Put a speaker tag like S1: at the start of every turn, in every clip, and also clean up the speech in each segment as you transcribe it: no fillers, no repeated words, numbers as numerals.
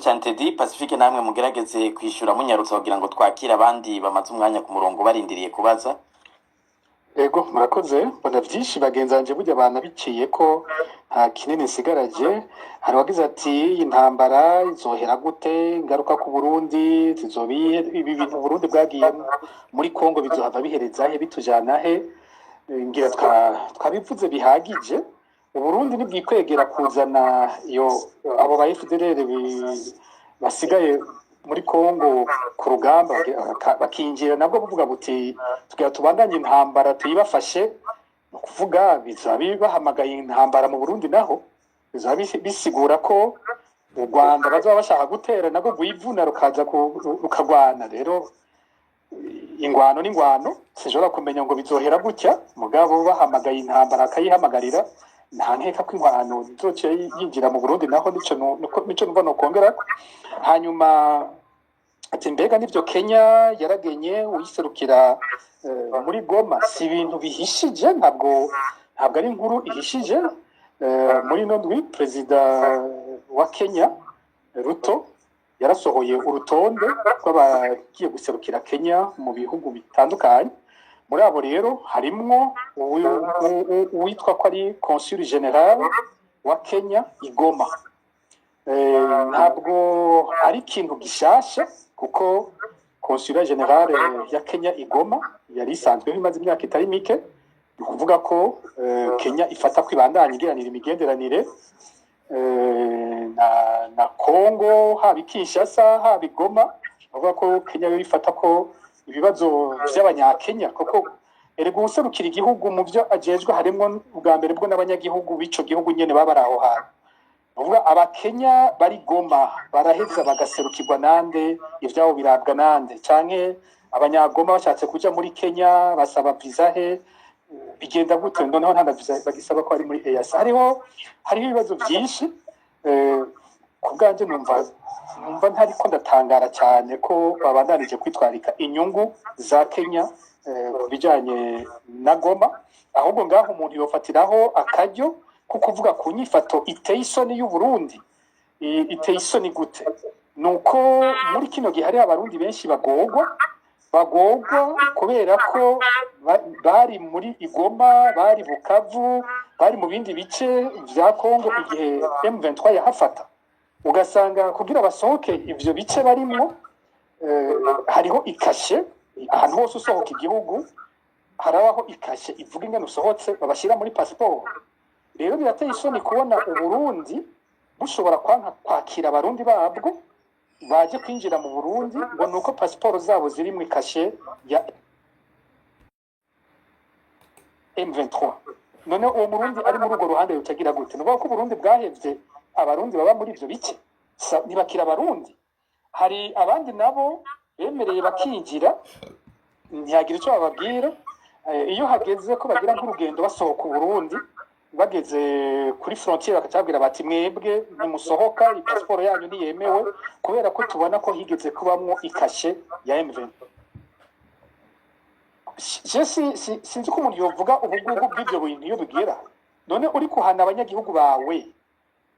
S1: Murakoze cyane, Teddy. Pacifique, namwe mugerageze kwishyura munyarutsa kugira ngo twakire abandi bamaze umwanya ku murongo barindiriye kubaza.
S2: Ego, murakoze. Mbona byinshi bagenzi banje burya banabiciye ko nta kinini nsigaraje. Hari uwagize ati: "Intambara izohera gute? Ingaruka ku Burundi zizobihe? Ibi bintu Burundi bwagiyemo muri Kongo bizohava bihereza he, bitujana he?" Ngira twabivuze bihagije. Uburundi nibwikwegera kuzana iyo abo ba FDLR basigaye muri Kongo ku rugamba, bakinjira nabwo buvuga buti: "Tugira tubandanye intambara, tuyibafashe." Ni ukuvuga bizaba bahamagaye intambara mu Burundi, naho bizaba bisigura ko u Rwanda bazaba bashaka gutera nabwo rwivuna rukaza rukagwana. Rero ingwano n'ingwano, sinshobora kumenya ngo bizohera gutya. Mugabo bahamagaye intambara akayihamagarira, nta nkeka ko ingwano izoca yinjira mu Burundi naho. Nico nico numva nokongerako. Hanyuma ati: "Mbega nivyo Kenya yaragenye uyiserukira muri Goma?" Si ibintu bihishije, ntabwo ari inkuru ihishije. Muri ino ndwi perezida wa Kenya Ruto yarasohoye urutonde rw'abagiye guserukira Kenya mu bihugu bitandukanye. Muri abo rero harimwo uwitwa ko ari consul général wa Kenya i Goma. Ntabwo ari ikintu gishasha, kuko consulat général ya Kenya i Goma yari isanzweho imaze imyaka itari mike. Ni ukuvuga ko Kenya ifata ko ibandanya igiranira imigenderanire na Congo, haba i Kinshasa, haba i Goma. Bavuga ko Kenya yo ifata ko ibibazo vy'abanyakenya, kuko erega uwuserukira igihugu mu byo ajejwe harimwo ubwa mbere bwo n'abanyagihugu b'ico gihugu nyene baba bari aho hantu. Uvuga abakenya bari Goma baraheza bagaserukirwa nande? Ivyabo birabwa nande? Canke abanyagoma bashatse kuja muri Kenya basaba visa he? Bigenda gute? Noneho nta na visa bagisaba ko ari muri EAC. Hariho ibibazo vyinshi. Ku bwanje numva ntariko ndatangara cyane ko babandanije kwitwarika inyungu za Kenya ku bijanye na Goma. Ahubwo ngaho umuntu yofatiraho akaryo ko kuvuga ku nyifato iteye isoni y'u Burundi. Iteye isoni gute? Nuko muri kino gihe hariho abarundi benshi bagorwa kubera ko bari muri Igoma, bari Bukavu, bari mu bindi bice vya Kongo igihe M23 yahafata, ugasanga kugira basohoke ivyo bice barimwo hariho ikashe. Ahantu hose usohoka igihugu harabaho ikashe ivuga ingene usohotse, babashyira muri pasiporo. Rero birateye isoni kubona Uburundi bushobora kwanka kwakira abarundi babwo baje kwinjira mu Burundi ngo nuko pasiporo zabo ziri mu ikashe ya M23. None uwo murundi ari muri urwo ruhande yocagira gute? Ni ukuvuga ko Uburundi bwahevye abarundi baba muri ivyo bice, ntibakira abarundi. Hari abandi nabo bemereye bakinjira, ntihagira icyo bababwira. Iyo hageze ko bagira nk'urugendo basohoka Uburundi, bageze kuri frontière bakacabwira bati: "Mwebwe ntimusohoka, iyi pasiporo yanyu ntiyemewe kubera ko tubona ko higeze kubamwo ikashe ya M23." Je sinzi ko umuntu yovuga ubugugu bw'ivyo bintu iyo bugera. None uri kuhana abanyagihugu bawe,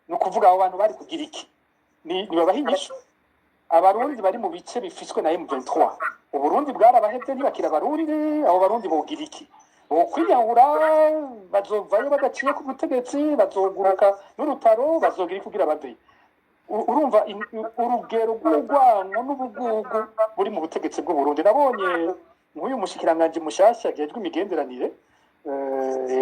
S2: ni ukuvuga abo bantu bari kugira iki? Nibabaha inyishu. Abarundi bari mu bice bifiswe na M23, Uburundi bwarabahevye, ntibakira abarundi. Abo barundi bogira iki? Bokwiyahura? Bazovayo badaciye ku butegetsi? Bazoguruka n'urutaro? Bazogira iki kugira baveyo? Urumva urugero rw'urwango n'ubugugu buri mu butegetsi bw'Uburundi. Nabonye nk'uyu mushikiranganji mushasha ajejwe imigenderanire,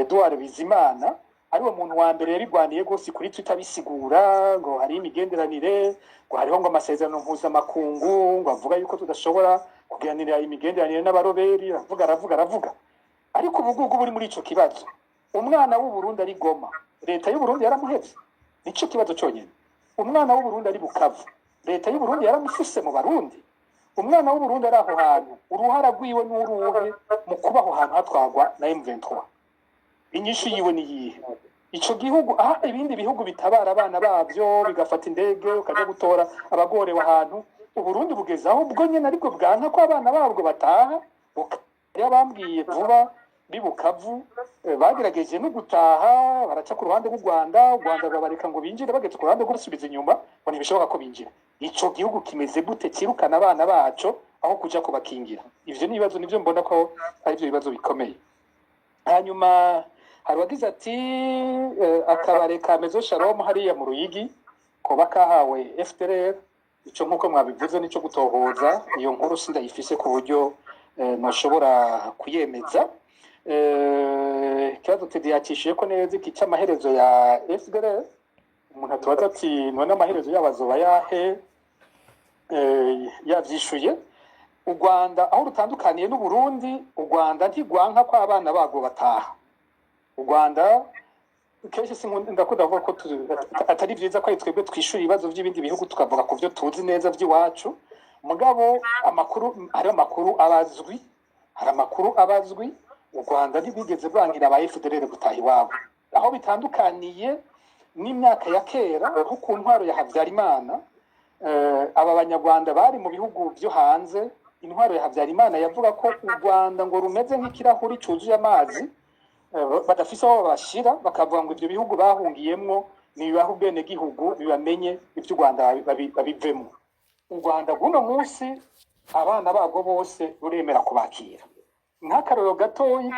S2: Edouard Bizimana, ariwe muntu wa mbere yabigwaniye rwose kuri Twitter, bisigura ngo hariho imigenderanire, ngo hariho ngo amasezerano mpuzamakungu, ngo avuga yuko tudashobora kugiranira imigenderanire n'abaroberi. Aravuga, aravuga, aravuga, ariko ubugugu buri muri ico kibazo. Umwana w'Uburundi ari Goma, leta y'Uburundi yaramuhevye, nico kibazo cyonyine. Umwana w'Uburundi ari Bukavu, leta y'Uburundi yaramufise mu Barundi. Umwana w'Uburundi ari aho hantu, uruhara rwiwe n'uruhe mu kuba aho hantu hatwagwa na M23? Inyishu yiwe ni yihe? Ico gihugu, aha ibindi bihugu bitabara abana babyo, bigafata indege ukaja gutora abagorewe ahantu, Uburundi bugeze aho ubwo nyene ariko bwanka ko abana babwo bataha. Bambwiye vuba. b'i Bukavu bagerageje no gutaha, baraca ku ruhande rw'u Rwanda, u Rwanda rurabareka ngo binjire, bageze ku ruhande rwo inyuma ngo ntibishoboka ko binjira. Ico gihugu kimeze gute kirukana abana baco aho kuja kubakingira? Ivyo ni ibibazo, nivyo mbona ko ari byo bibazo bikomeye. Hanyuma hari uwagize ati akabare ka Maison Shalom hariya mu Ruyigi koba kahawe FDLR. Ico nk'uko mwabivuze nico gutohoza, iyo nkuru sindayifise ku buryo noshobora kuyemeza. Ikibazo Teddy yakishuye ko neza, iki c'amaherezo ya FDLR, umuntu atubaza ati none amaherezo yabo azoba yahe? Yavyishuye. U Rwanda aho rutandukaniye n'u Burundi, u Rwanda ntigwanka ko abana barwo bataha. U Rwanda kenshi sinkunda, ndakunda kuvuga ko atari vyiza ko ari twebwe twishura ibibazo by'ibindi bihugu, tukavuga ku byo tuzi neza by'iwacu. Mugabo amakuru, hari amakuru abazwi, hari amakuru abazwi. U Rwanda ntibwigeze bwangira aba FDLR gutaha iwabo. Aho bitandukaniye n'imyaka ya kera, nko ku ntwaro ya Habyarimana, aba banyarwanda bari mu bihugu byo hanze, intwaro ya Habyarimana yavuga ko u Rwanda ngo rumeze nk'ikirahuri cuzuye amazi, badafise aho babashira, bakavuga ngo ivyo bihugu bahungiyemwo nibibaha ubwenegihugu, bibamenye ivy'u Rwanda babivemwo. U Rwanda rw'uno munsi abana babwo bose ruremera kubakira. Nk'akarorero gatoyi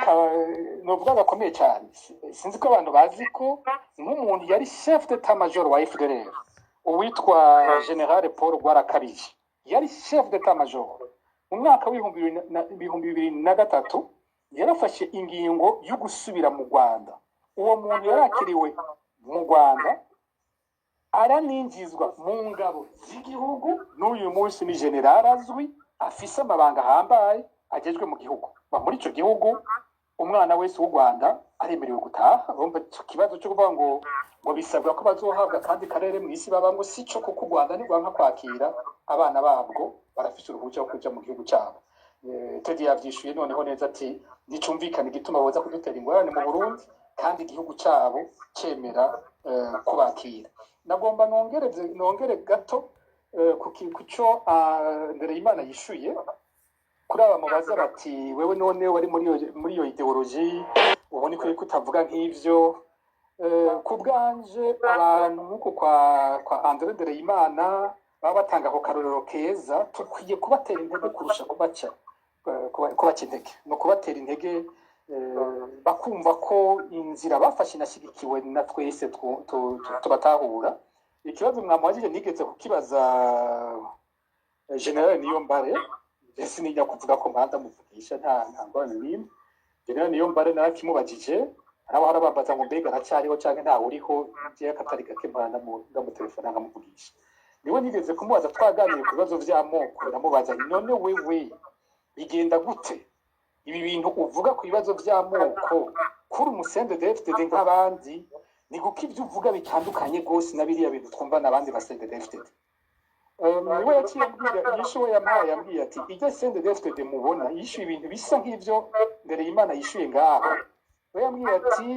S2: novuga gakomeye cyane, sinzi ko abantu bazi ko nk'umuntu yari chef d'état major wa FDLR, uwitwa Général Paul Rwarakabije, yari chef d'état major mu mwaka w'2003, yarafashe ingingo yo gusubira mu Rwanda. Uwo muntu yarakiriwe mu Rwanda, araninjizwa mu ngabo z'igihugu, n'uyu munsi ni général azwi, afise amabanga ahambaye agejwe mu gihugu. Ba muri ico gihugu umwana wese w'u Rwanda aremerewe gutaha. Urumva ico kibazo cyo kuvuga ngo bisabwa ko bazohabwa kandi karere mu isi babamwo, sico, kuko u Rwanda ntirwanka kwakira abana babwo, barafise uruhushya rwo kuja mu gihugu cyabo. Teddy yavyishuye noneho neza ati nticumvikana igituma boza kudutera ingorane mu Burundi kandi igihugu cyabo cemera kubakira. Nagomba nongere gato ku cyo Ndereyimana yishuye kuri aba mubaza bati wewe none wari muri iyo idéologie, ubona ko utavuga nk'ivyo. Ku bwanje, abantu nk'uko kwa André Ndereyimana baba batanga ako karorero keza, tukwiye kubatera intege kurusha kubaca intege. No kubatera intege, bakumva ko inzira bafashe inashyigikiwe na twese tubatahura. Ikibazo mwamubajije nigeze kukibaza Général Niyombare. Ese nijya kuvuga ko mpanda muvugisha, nta ngorane n'imwe. Général Niyombare narakimubajije, harabaho arabambaza ngo mbega aracyariho canke ntawe uriho? Jewe akatari gake mpora ndamutelefona nkamuvugisha. Niwe nigeze kumubaza, twaganiriye ku bibazo vy'amoko, ndamubaza none wewe bigenda gute ibi bintu uvuga ku bibazo vy'amoko, kuri umu CNDD-FDD nk'abandi, ni kuko ibyo uvuga bitandukanye rwose na biriya bintu twumva n'abandi ba CNDD-FDD? Niwe yaciye ambwira inyishu we yampaye, yambwiye ati iryo CNDD-FDD mubona yishuye ibintu bisa nk'ivyo Ndereyimana yishuye ngaho. We yambwiye ati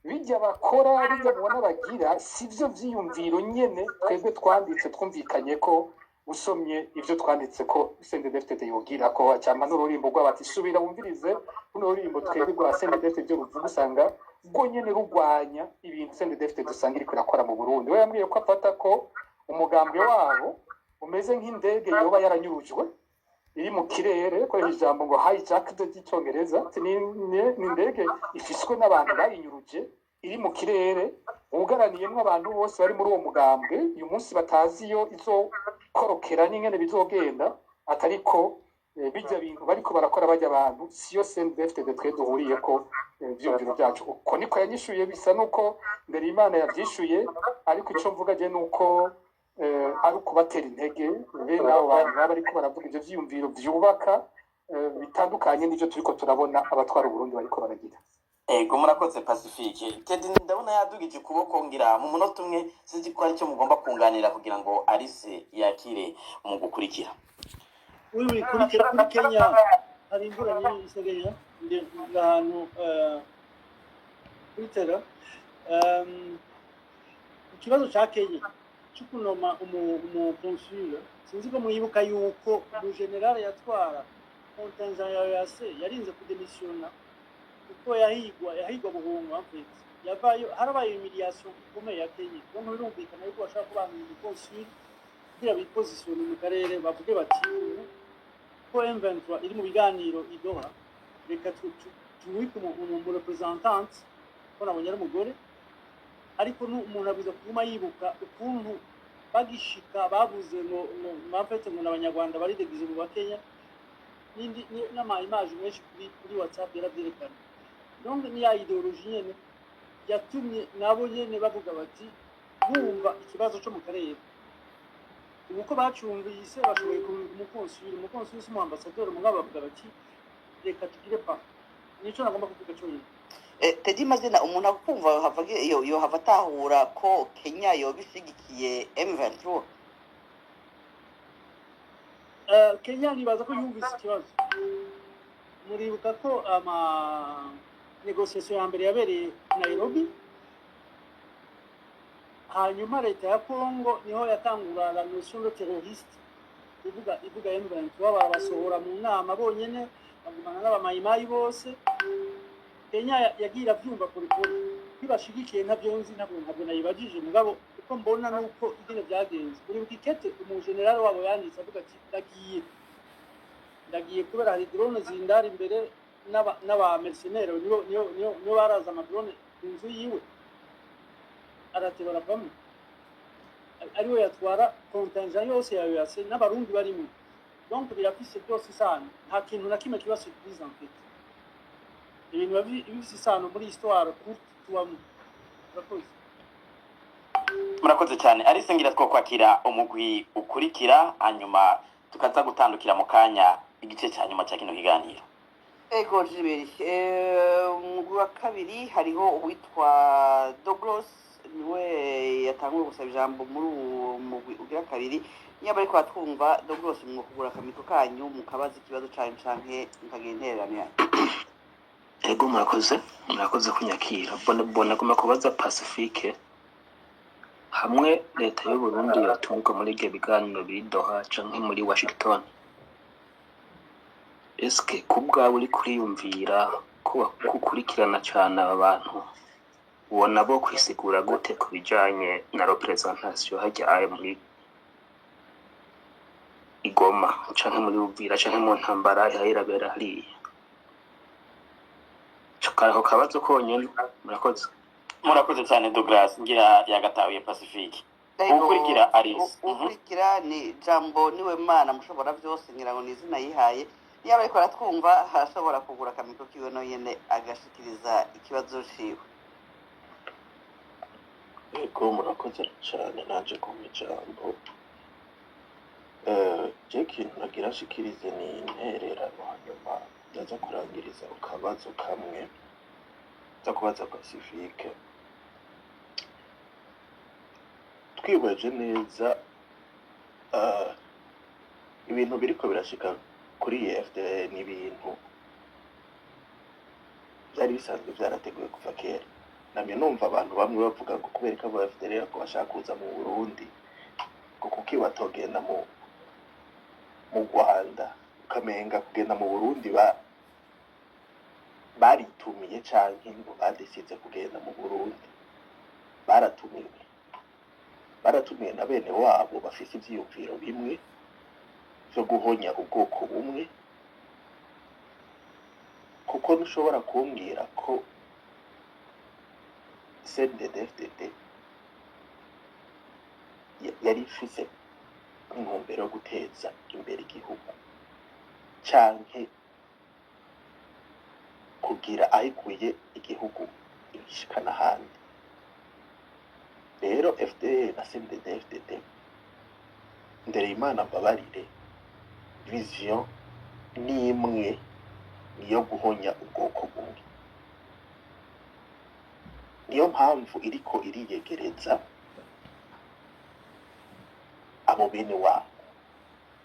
S2: bijya bakora, bijya mubona bagira, sivyo vyiyumviro nyene twebwe twanditse, twumvikanye ko usomye ivyo twanditse ko CNDD-FDD yogira ko acampa n'ururimbo rw'abati subira wumvirize runo rurimbo twebwe rwa CNDD-FDD, ibyo ruvuga usanga rwo nyene rugwanya ibintu CNDD-FDD usanga iriko irakora mu Burundi. We yambwiye ko afata ko umugambwe wabo umeze nk'indege yoba yaranyurujwe iri mu kirere, koresha ijambo ngo hijacked ry'icyongereza, ati ni indege ifiswe n'abantu bayinyuruje iri mu kirere, wugaraniyemwo abantu bose bari muri uwo mugambwe, uyu munsi batazi iyo izokorokera n'ingene bizogenda, atariko bijya bintu bariko barakora bajya abantu siyo CNDD-FDD twe duhuriyeko ivyiyumviro byacu. Uko niko yanyishuye, bisa nuko mbere Imana yavyishuye, ariko ico mvuga je nuko ari ukubatera intege bene abo bantu baba bariko baravuga ivyo vyiyumviro vyubaka, bitandukanye n'ivyo turiko turabona abatwara Uburundi bariko baragira.
S1: Ego, murakoze Pacifique. Teddy ndabona yadugije ukuboko, ngira mu munota umwe, sinzi ko hari icyo mugomba kunganira kugira ngo Alice yakire mu gukurikira.
S3: Oui, kuri Kenya hari imvura nyinshi isigaye ndi ahantu kuri tera. Ikibazo ca Kenya cyo kunoma umu consul, sinzi ko mwibuka yuko umu général yatwara contingent ya EAC yarinze kudemisiona. Kuko yahigwa buhungwa mfite yavayo, harabaye humiliation ikomeye ya Kenya. Donc birumvikana yuko bashaka kubana umu consul kugira bi positionne mu karere, bavuge bati ubu ko M23 iri mu biganiro i Doha, reka tumwike umu représentante, ko nabonye ari umugore. Ariko umuntu abwiza kuguma yibuka ukuntu bagishika bavuze ngo mafete ngo n'Abanyarwanda bari déguisés mu Bakenya, n'indi n'ama image menshi kuri WhatsApp yaravyerekana. Donc ni ya idéologie nyene yatumye nabo nyene bavuga bati bumva ikibazo co mu karere. Ubu ko bacumvise, bashoboye kurungika umu consul. Umu consul si umu ambassadeur, mugabo bavuga bati reka tugire pa nico nagomba kuvuga conyine.
S4: Teddy Mazina, umuntu akumva hava yo hava atahura ko Kenya yoba ishigikiye M23?
S3: Kenya nibaza ko yumvise ikibazo. Muribuka ko ama négociation ya mbere yabereye Nairobi, hanyuma leta ya Congo niho yatangura la notion de terroriste, ivuga M23, barabasohora mu nama bonyene, bagumana n'abamayimayi bose. Kenya yagiye iravyumva polepole. Ntibashigikiye, ntabyo nzi, ntabwo nayibajije, mugabo uko mbona nuko ingene vyagenze. Uribuka ikete umujenerali wabo yanditse avuga ati ndagiye kubera hari drone zindara imbere n'aba mercenaires nibo baraza ama drone ku nzu yiwe, arateba aravamo, ariwe yatwara contingent yose ya EAC n'Abarundi barimo. Donc birafise byose isano, nta kintu na kimwe kiba surprise en fait. Ibintu biba bifise isano muri histoire courte tubamo. Urakoze.
S1: Murakoze cyane, Alice. Ngira two kwakira umugwi ukurikira, hanyuma tukaza gutandukira mu kanya igice cya nyuma cya kino kiganiro.
S4: Ego Jiberi, umugwi wa kabiri hariho uwitwa Douglas, niwe yatanguye gusaba ijambo muri uwo mugwi ugira kabiri. Niba ariko batwumva, Douglas, mwokugura aka micro kanyu mukabaza ikibazo canyu canke mukagira intererano yanyu.
S5: Ego, murakoze, murakoze kunyakira. Bona agomba kubaza Pacifique: hamwe leta y'u Burundi yotumirwa muri ibyo biganiro biri Doha canke muri Washington, eske ku bwawe uri kuriyumvira ko kukurikirana cane aba bantu, ubona bo kwisigura gute ku bijanye na représentation hajya ayo muri Igoma canke muri Uvira canke mu ntambara ihari irabera hariya? Ako kabazo konyene, murakoze.
S1: Murakoze cyane, Douglas. Ngira yagatahuye Pacifique.
S4: Ego,
S1: ukurikira Alice.
S4: Ukurikira ni Jambo Niwe Mana Mushobora Byose, ngira ngo ni izina yihaye. Niba ariko aratwumva, arashobora kugura aka micro kiwe no nyene agashikiriza ikibazo ciwe.
S6: Ego, murakoze cyane nanje kumpa ijambo. Je ikintu nagira nshikirize ni intererano, hanyuma ndaza kurangiriza ukabazo kamwe nza kubaza Pacifique. Twihweje neza ibintu biriko birashika kuri iyi FDL ni ibintu byari bisanzwe byarateguwe kuva kera. Namye numva abantu bamwe bavuga ngo kubera ko abo FDL ko bashaka kuza mu Burundi, ngo kuki batogenda mu Rwanda, ukamenga kugenda mu Burundi baritumiye canke ngo badesize kugenda mu Burundi. Baratumiwe, baratumiwe na bene wabo bafise ivyiyumviro bimwe vyo guhonya ubwoko bumwe, kuko ntushobora kumbwira ko CNDD-FDD yari ifise intumbero yo guteza imbere igihugu canke kugira aho ikuye igihugu igishikana ahandi. Rero FDL na CNDD-FDD, Ndereyimana mbabarire, vision ni imwe, niyo guhonya ubwoko bumwe. Niyo mpamvu iriko iriyegereza abo bene wabo.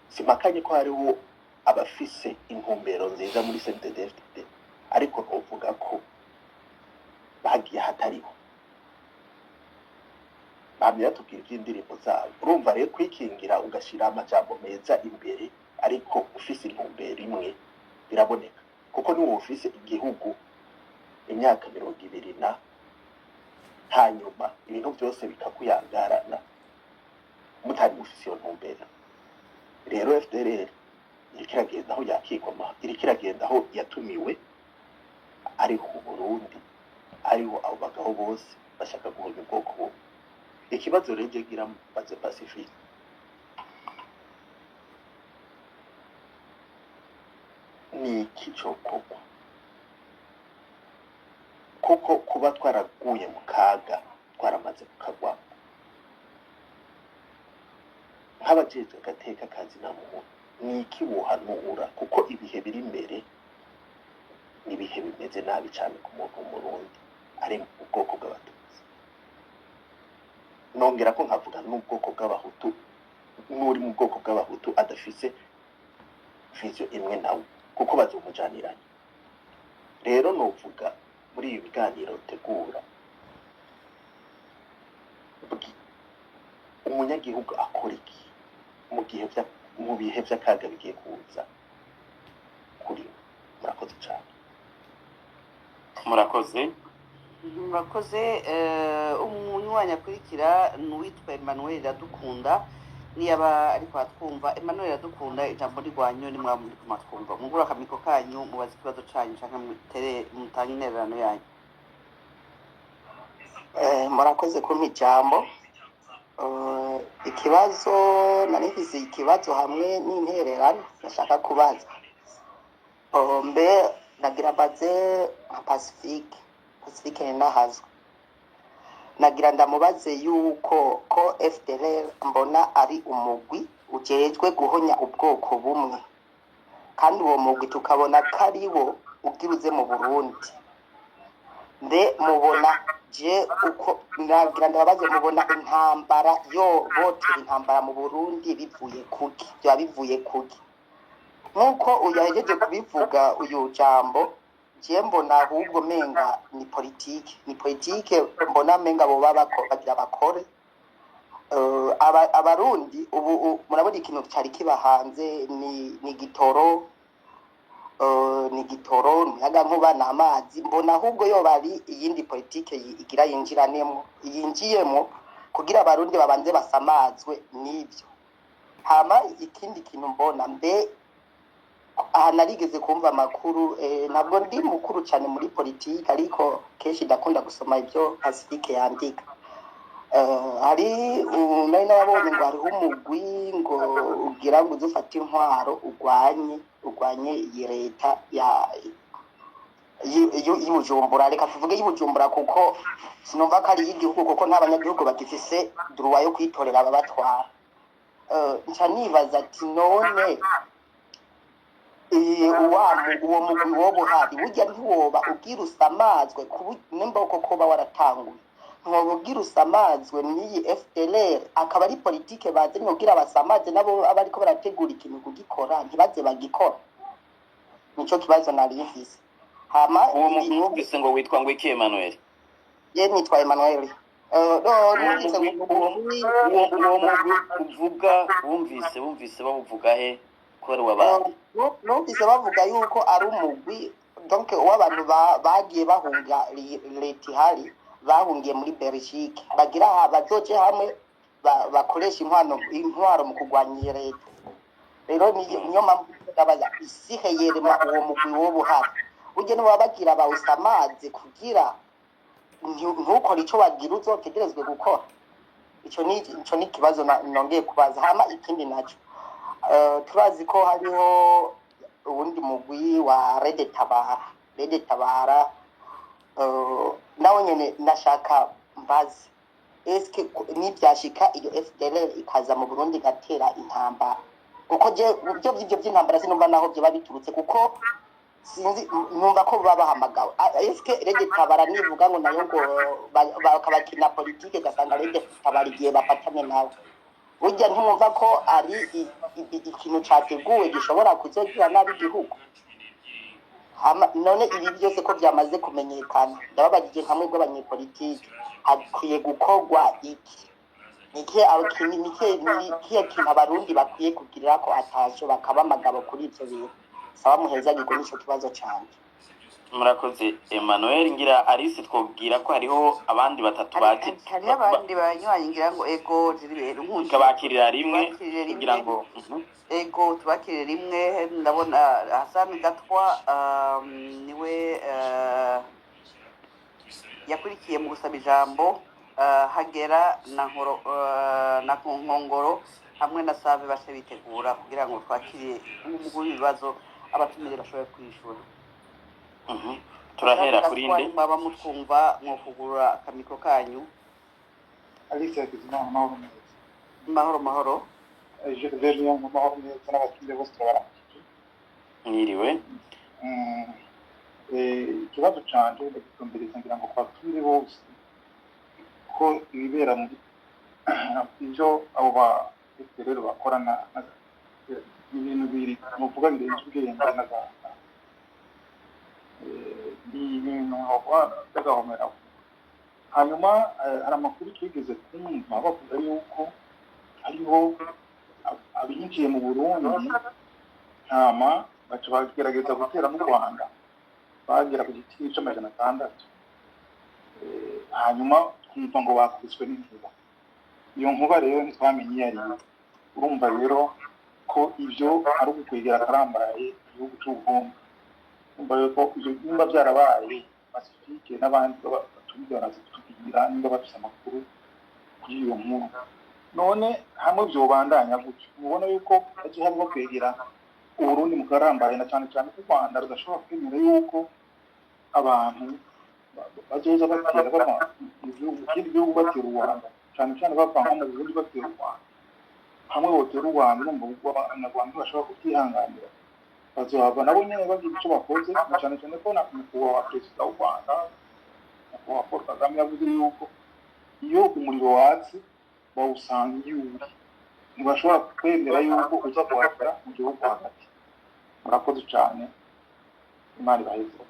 S6: Simpakanye ko hariho abafise intumbero nziza muri CNDD-FDD, ariko novuga ko bagiye ahatariho. Bamye batubwira ivy'indirimbo zabo. Urumva rero, kwikingira ugashira amajambo meza imbere ariko ufise intumbero imwe biraboneka, kuko niwo ufise igihugu. Imyaka 20 na hanyuma ibintu byose bikakuyangarana mutari mufise iyo ntumbero. Rero FDLR iriko iragenda aho yakigwa, iriko iragenda aho yatumiwe, ariho u Burundi, ariho abo bagabo bose bashaka guhonya ubwoko bumwe. Ikibazo rero nje ngira mbaze Pacifique ni iki cokorwa, kuko kuba twaraguye mu kaga twaramaze kukagwamo nk'abajejwe agateka kazi na muntu, ni iki wohanura? Kuko ibihe biri imbere ni ibihe bimeze nabi cyane ku muntu w'Umurundi ari mu bwoko bw'Abatutsi, nongera ko nkavuga n'ubwoko bw'Abahutu, n'uri mu bwoko bw'Abahutu adafise vision imwe nawe, kuko bazomujaniranya. Rero novuga muri ibi biganiro tegura umunyagihugu akora iki mu gihe mu bihe vy'akaga bigiye kuza kuri we? Murakoze cyane.
S1: Murakoze.
S4: Murakoze. Umunywanyi akurikira ni uwitwa Emmanuel Iradukunda, niyaba ariko atwumva. Emmanuel Iradukunda, ijambo rigwanyu, ni mwaba muriko muratwumva, mugure akamiko kanyu, mubaze ikibazo canyu canke mutere mutange intererano yanyu.
S7: Murakoze kumpa ijambo. Ikibazo nari mfise, ikibazo hamwe n'intererano nashaka kubaza. Mbe nagira mbaze nka Pacifique, Pacifique Ninahazwa, nagira ndamubaze yuko ko FDLR mbona ari umugwi ujejwe guhonya ubwoko bumwe, kandi uwo mugwi tukabona ko ari wo ugira uze mu Burundi. Mbe mubona, je uko nagira ndababaze, mubona intambara yo botera intambara mu Burundi bivuye kuki? Byaba bivuye kuki? Nk'uko uyu yahejeje kubivuga uyu jambo, je mbona ahubwo menga ni politike, ni politike mbona menga boba bagira bakore. Abarundi ubu murabona ikintu cari kiba hanze ni gitoro, ni gitoro, umuyagankuba n'amazi. Mbona ahubwo yoba ari iyindi politike igira yinjiranemo, yinjiyemo kugira Abarundi babanze basamazwe n'ibyo. Hama ikindi kintu mbona, mbe aha narigeze kumva amakuru, ntabwo ndi mukuru cyane muri politike, ariko kenshi ndakunda gusoma ibyo Pacifique yandika. Hari nari narabonye ngo hariho umugwi ngo ugira ngo uze ufate intwaro urwanye iyi leta ya y'Ibujumbura, reka tuvuge y'Ibujumbura, kuko sinumva ko ari iy'igihugu, kuko nta banyagihugu bagifise droit yo kwitorera ababatwara. Nca nibaza ati none uwo mugwi woba uhari burya ntiwoba ugira usamazwe nimba koko uba waratanguye, ntiwoba ugira usamazwe n'iyi FDLR, akaba ari politike bazanye kugira basamaze nabo abariko barategura ikintu kugikora ntibaze bagikora? Nico kibazo nari mfise. Hama
S1: Uwo mugwi wumvise ngo witwa ngo iki, Emmanuel?
S7: Je nitwa Emmanuel. No,
S1: Uwo
S7: numvise
S1: mugwi
S7: ngo
S1: uwo mugwi uvuga wumvise bawuvuga he, ko ari uw'abandi?
S7: Numvise bavuga yuko ari umugwi donc w'abantu bagiye bahunga leta ihari, bahungiye muri Belgique, bagira bazoje hamwe bakoresha intwaro mu kurwanya iyi leta. Rero niyo mpamvu ndabaza isihe yerema uwo mugwi woba uhari, burya nibo baba bagira bawusamaze kugira ntukore ico wagira uzotegerezwe gukora. Ico ni ikibazo nongeye kubaza. Hama ikindi naco, turazi ko hariho uwundi mugwi wa Red Tabara, Red Tabara, nawe nyene nashaka mbaze eske nivyashika iyo FDLR ikaza mu Burundi igatera intambara, kuko je byo by'ibyo by'intambara sinumva naho byoba biturutse, kuko sinzi, numva ko baba bahamagawe. Eske Red Tabara nivuga ngo nayo ngo bakabakina politike, gasanga Red Tabara igihe bafatanye nawe, burya ntimwumva ko ari ikintu categuwe gishobora kuzogira nabi igihugu? None ibi byose ko byamaze kumenyekana, ndababajije nka mwebwe abanyepolitike, hakwiye gukorwa iki? Nikihe kintu Abarundi bakwiye kugirira ko ataco bakaba amagabo kuri ivyo bintu? Saba muhezagirwe n'ico kibazo canje.
S1: Murakoze, Emmanuel. Ngira Alice, twobwira ko hariho abandi batatu baje.
S4: Hariho abandi banywanyi, ngira ngo ego ziribera nkunzi.
S1: Tukabakirira rimwe.
S4: Tubakirire rimwe.
S1: Kugira ngo
S4: Ego, tubakirire rimwe. Ndabona Hasani Gatwa, niwe yakurikiye mu gusaba ijambo, Hagera na Nkoro, na Nkongoro hamwe na Save bashe bitegura kugira ngo twakire umugwi w'ibibazo abatumire bashobore kwishura.
S1: Turahera kuri nde?
S4: Mwaba mutwumva, mwofugurura akamicro kanyu.
S8: Alice Hakizimana, amahoro meza.
S4: Mahoro, mahoro.
S8: Gervais mu mahoro meza, n'abatumire bose turabaramukije.
S1: Mwiriwe.
S8: Ikibazo canje ndagitumbereza ngira ngo ku batumire bose, ko ibibera muri ibyo abo ba rero bakorana ibintu biri muvuga birenze ubwenge n'agahinda. Ni ibintu bavuga by'agahomera. Hanyuma hari amakuru twigeze kumva bavuga yuko hariho abinjiye mu Burundi, hama baca bagerageza gutera mu Rwanda, bagera ku giti c'600. Hanyuma twumva ngo bakubiswe n'inkuba. Iyo nkuba rero ntitwamenye iyo ari yo. Urumva rero ko ibyo ari ugukwegera akarambaraye igihugu c'Uburundi. Urumva rero ko ibyo nimba byarabaye, Pacifique n'abandi batumye baraza kutubwira nimba bafise amakuru kuri iyo nkuru. None hamwe vyobandanya gutyo, mubona yuko haje haba kwegera Uburundi mu karambaraye, na cane cane ko u Rwanda rudashobora kwemera yuko abantu bazoza batera bava mu kindi gihugu batera u Rwanda, cane cane bava nko mu Burundi batera u Rwanda. Hamwe botera u Rwanda, urumva ubwo Abanyarwanda bashobora kuvyihanganira, bazohava nabo nyene bagira ico bakoze, na cane cane ko na nyakubahwa perezida w'u Rwanda, nyakubahwa Paul Kagame, yavuze yuko iyo umuriro watse bawusanga iyo uri, ntibashobora kwemera yuko uza kuhagera mu gihugu hagati. Murakoze cane, Imana ibaheze.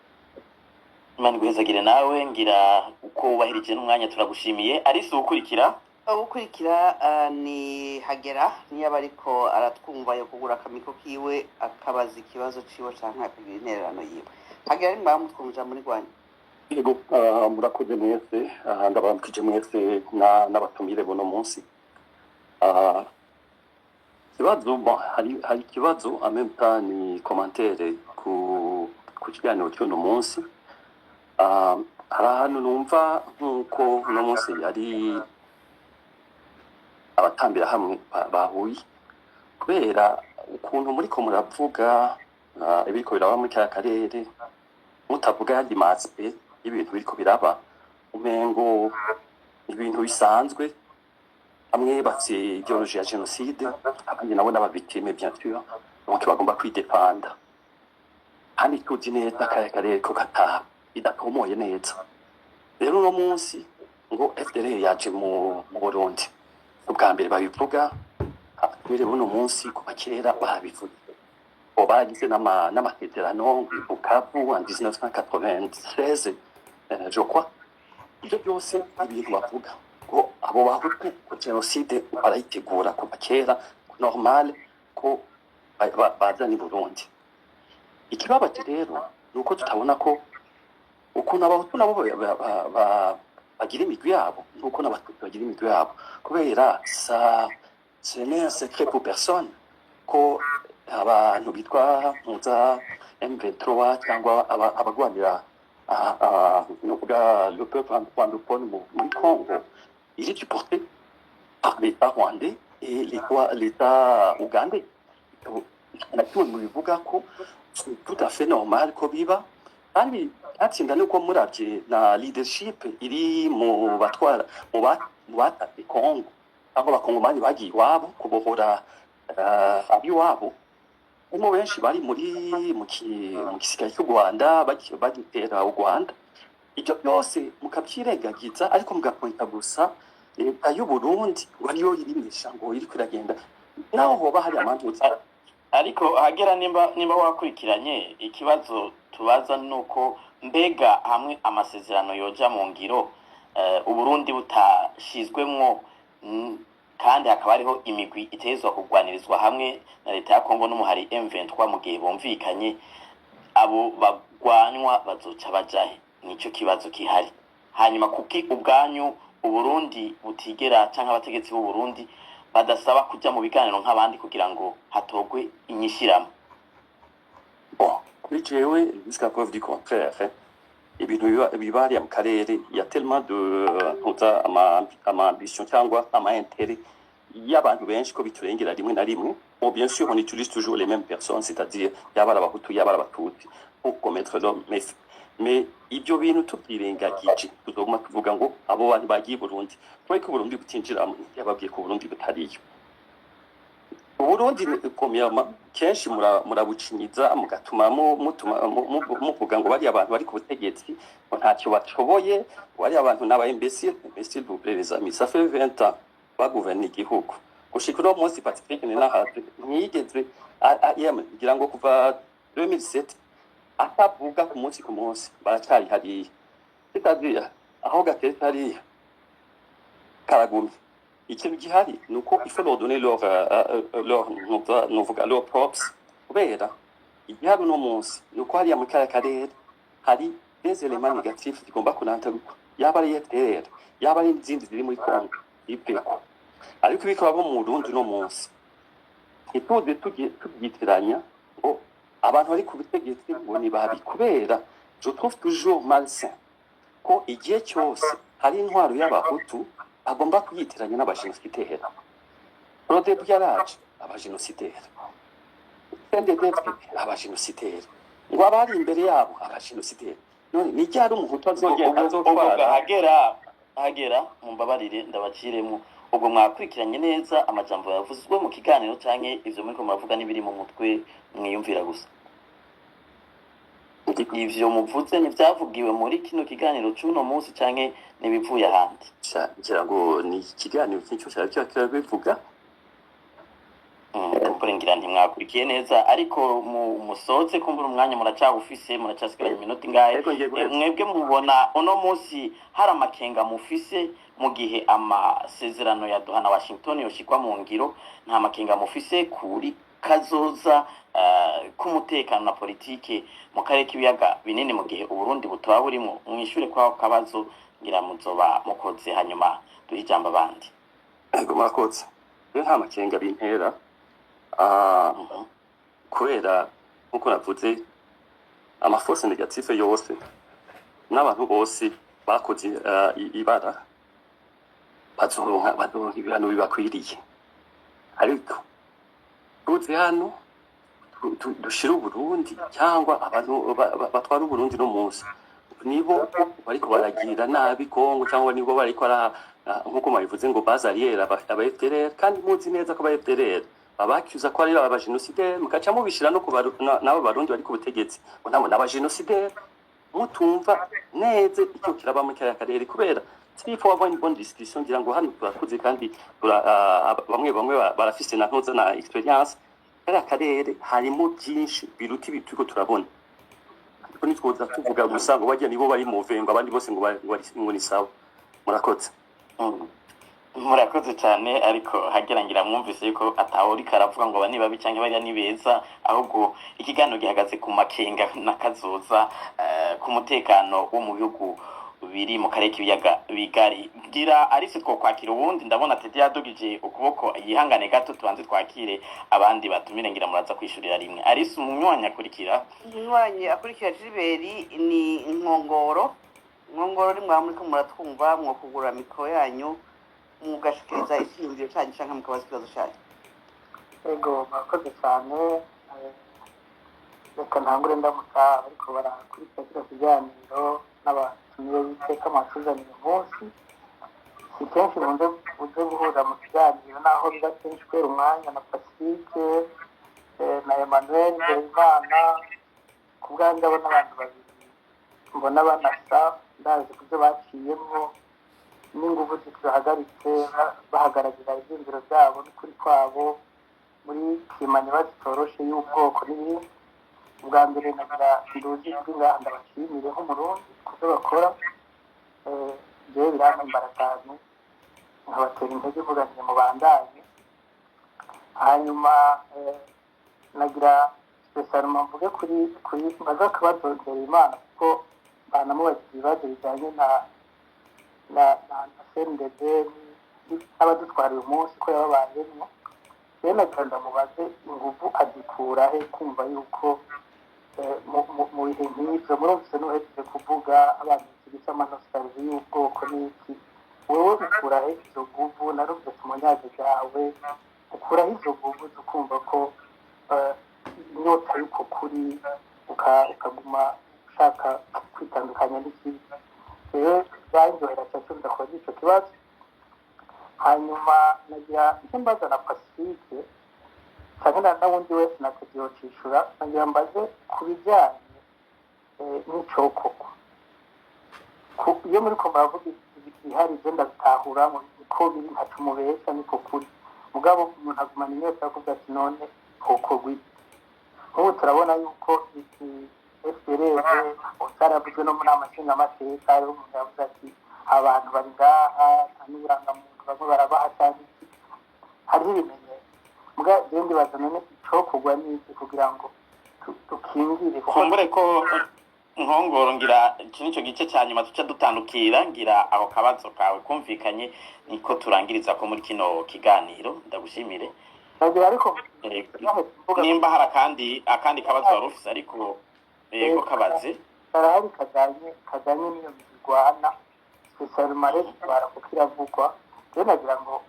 S1: Imana iguhezagire nawe. Ngira uko wubahirije n'umwanya, turagushimiye. Alice, uwukurikira?
S4: Ugukurikira ni Hagera, niyo aba ariko aratwumva yo kugura akamicro kiwe akabaza ikibazo ciwe canke akagira intererano yiwe. Hagera, ni mwaba mutwumva muri Rwanda?
S9: Yego, murakoze mwese. Ndabaramukije mwese n'abatumire buno munsi. Ikibazo, bon, hari ikibazo, en même temps ni commentaire ku kiganiro cy'uno munsi. Hari ahantu numva nk'uko uno munsi ari abatambira hamwe bahuye, kubera ukuntu muriko muravuga ibiriko biraba muri kaya karere, mutavuga yandi ma aspects y'ibintu biriko biraba, umengo ibintu bisanzwe. Bamwe bafite idéologie ya génocide, abandi nabo n'aba victimes bien sûr, donc bagomba kwidefanda. Kandi tuzi neza kaya karere ko kataha idatomoye neza. Rero uno munsi ngo FDLR yaje mu Burundi, ubwa mbere babivuga abatumire buno munsi, kuva kera babivuze bo bagize n'amasezerano i Bukavu en 1996, je crois. Ibyo byose ibintu bavuga ngo abo Bahutu ko génocide barayitegura kuva kera, normal ko bazana i Burundi. Ikibabaje rero ni uko tutabona ko ukuntu Abahutu nabo bagira imigwi yabo, nuko n'Abatutsi bagira imigwi yabo, kubera ça ce n'est un secret pour personne ko abantu bitwa mpuza M23 cyangwa abagwanira ni ukuvuga le peuple rwandophone muri Congo, il est supporté par l'État rwandais et l'État ougandais. Na kimwe mu bivuga ko c'est tout à fait normal ko biba. Kandi atsinda nuko muravye na leadership iri mu batwara mu batate Congo, aho Abakongomani bagiye iwabo kubohora abiwabo, harimo benshi bari muri mu gisirikare cy'u Rwanda bagitera u Rwanda. Ibyo byose mukabyirengagiza, ariko mugapointa gusa leta y'u Burundi ngo ariyo irimisha, ngo iriko iragenda, naho hoba hari amantuza.
S1: Ariko Hagera, nimba wakurikiranye, ikibazo tubaza nuko mbega hamwe amasezerano yoja mu ngiro, Uburundi butashizwemwo, kandi hakaba hariho imigwi itezwa kugwanirizwa hamwe na leta ya Kongo n'umuhari M23 mu gihe bumvikanye. Abo bagwanywa bazoca bajahe? Nico kibazo kihari. Hanyuma kuki ubwanyu Uburundi butigera, canke abategetsi b'Uburundi badasaba kuja mu biganiro nk'abandi kugira ngo hatogwe inyishiramo?
S9: Bon, kuri jewe, jusqu'à preuve du contraire, hein, ibintu biba hariya mu karere, il y a tellement de ntuza ama ambition cyangwa ama intérêt y'abantu benshi ko biturengera rimwe na rimwe. Bon, bien sûr, on utilise toujours les mêmes personnes, c'est-à-dire yaba ari Abahutu, yaba ari Abatutsi, pour commettre l'homme. Mais ibyo bintu tubyirengagije, tuzoguma tuvuga ngo abo bantu bagiye i Burundi kubera ko Uburundi butinjiramo. Yababwiye ko Uburundi butariyo. Uburundi premièrement, kenshi murabucinyiza, mugatuma mutuma muvuga ngo bariya abantu bari ku butegetsi ngo ntacyo bashoboye, bariya abantu n'aba imbécile. Mais s'il vous plaît, les amis, ça fait 20 ans bagouverne igihugu gushika uno munsi. Pacifique Nininahazwe ntiyigeze yemwe, ngira ngo kuva 2007 atavuga ku munsi ku munsi, baracari hariya, c'est-à-dire aho gateretse hariya karagumye. Ikintu gihari ni uko il faut leur donner leur novuga leur props, kubera igihari uno munsi ni uko hariya muri kariya karere hari des éléments négatifs zigomba kunantarukwa, yaba ari FDLR, yaba ari izindi ziri muri Congo ipeko. Ariko ibiko bo mu Burundi uno munsi, ntituze tubyitiranya ngo abantu bari ku butegetsi ngo ni babi, kubera je trouve toujours malsain ko igihe cyose hari intwaro y'Abahutu bagomba kuyitiranya n'abajenosideri. Frodebu yaraje, abajenosideri. CNDD-FDD, abajenosideri. Ngo abari imbere yabo, abajenosideri. None ni ryari Umuhutu azogenda
S1: Ubwo
S9: azotwara?
S1: Hagera hagera, mumbabarire ndabaciremo. Ubwo mwakurikiranye neza amajambo yavuzwe mu kiganiro, canke ivyo muriko muravuga n'ibiri mu mutwe mwiyumvira gusa? Ivyo muvuze ntivyavugiwe muri kino kiganiro c'uno munsi, canke n'ibivuye ahandi?
S9: Ngira ngo ni ikiganiro cy'icyo cyari kirabivuga.
S1: Kumbure ngira ntimwakurikiye neza, ariko musoze kumbura umwanya muracawufise, muracasigaranye iminota ingahe?
S9: Ariko ngiye guheza.
S1: Mwebwe mubona uno munsi hari amakenga mufise mu gihe amasezerano ya Doha na Washington yoshikwa mu ngiro? Nta makenga mufise kuri kazoza k'umutekano na politike mu karere k'ibiyaga binini mu gihe Uburundi butoba burimwo? Mwishure kwako kabazo, ngira muzoba mukoze, hanyuma duhe ijambo abandi.
S9: Ego, murakoze. Rero nta makenga bintera, kubera nkuko navuze, ama forces négatives yose n'abantu bose bakoze ibara bazoronka ibihano bibakwiriye. Ariko tuze hano dushire Uburundi cyangwa abantu batwara Uburundi no munsi nibo bariko baragira nabi Kongo, cyangwa nibo bariko ara nkuko mabivuze ngo base arrière aba FDLR, kandi muzi neza ko aba FDLR babacuza ko ari abajenosideri, mukaca mubishira no ku n'abo Barundi bari ku butegetsi ngo nabo n'abajenosideri, mutumva neza icyo kiraba muri kariya karere. Kubera s'il faut avoir une bonne discussion, ngira ngo hano turakuze kandi bamwe bamwe barafise na ntuza na expérience. Kariya karere harimo byinshi biruta ibi turiko turabona, ariko ntitwoza tuvuga gusa ngo bajya nibo bari mauvais, ngo abandi bose ngo ni sawa. Murakoze.
S1: Murakoze cyane. Ariko hagira ngira mwumvise yuko atawuriko aravuga ngo aba ni babi canke bariya ni beza, ahubwo ikiganiro gihagaze ku makenga n'akazoza ku mutekano wo mu bihugu biri mu karere k'ibiyaga bigari. Ngira arise twokwakira uwundi. Ndabona Tete yadugije ukuboko, yihangane gato tubanze twakire abandi batumire, ngira muraza kwishurira rimwe. Arise, umunywanyi akurikira.
S4: Umunywanyi akurikira Gilbert ni Inkongoro. Inkongoro, ni mwaba muriko muratwumva, mwokugura mikoro yanyu mugashikiriza icyiyumviro cyanyu canke mukabaza ikibazo cyanyu.
S2: Ego, murakoze cyane. Reka ntangure ndamutsa ariko barakurikira kino kiganiro n'abatumire b'iteka mwatuzaniye uyu munsi. Si kenshi bunze guhura mu kiganiro, naho biba kenshi kubera umwanya, na Pacifique na Emmanuel Nzeyimana. Ku bwanjye ndabona abantu babiri mbona banasa, ndazi ku byo baciyemo n'ingufu zibahagaritse, bahagararira ibyiyumviro byabo n'ukuri kwabo muri kimani bazitoroshe y'ubwoko n'ibindi. Ubwa mbere nagira nduzi ijwi ngaha ndabashimire nk'Umurundi ku byo bakora. Jewe birampimbara cyane, nkabatera intege mvuga nti mubandanye. Hanyuma nagira Spécialement mvuge kuri mbaze akabazo Imana, kuko banamubajije ibibazo bijyanye na CNDD n'abadutwara uyu munsi ko yababayemwo. Rero nagira ndamubaze inguvu azikura he kumva yuko mu bihe nk'ivyo murumvise n'uhejeje kuvuga abantu bita ama nostalgie y'ubwoko n'iki, wewe ukura he izo nguvu? Narumvise umunyazi bwawe, ukura he izo nguvu zo kumva ko inyota y'uko kuri ukaguma ushaka kwitandukanya n'ikibi? Rero banyohera cyane ndakubaza ico kibazo. Hanyuma nagira icyo mbaza na Pacifique cyangwa na wundi wese nakugiyocishura. Nagira mbaze ku bijyanye n'icokorwa. Iyo muri ko muravuga ihari, ibyo ndabitahura uko biri, ntaco mubesha, niko kuri. Mugabo umuntu agumana inyota yo kuvuga ati: "None hokorwa iki?" Nk'ubu turabona yuko iki FDLR cyaravuzwe no mu nama nshingamateka. Hariho umuntu yavuze ati: "Abantu bari ngaha nta n'uburangamuntu, bamwe barabaha cyangwa iki." Hariho ibimenyetso. Muga jewe ndibaza: none icokorwa ni iki kugira ngo dukingire, kuko
S1: Kumbure ko Nkongoro, ngira iki nico gice cya nyuma tuca dutandukira. Ngira aho kabazo kawe kumvikanye, niko turangiriza ko muri kino kiganiro. Ndagushimire.
S2: Nagira ariko mvuga
S1: Nimba hari akandi kabazo wari ufise, ariko yego, kabaze.
S2: Karahari kajanye n'iyo migwana, spécialement rero bara kuko iravugwa. Rero nagira ngo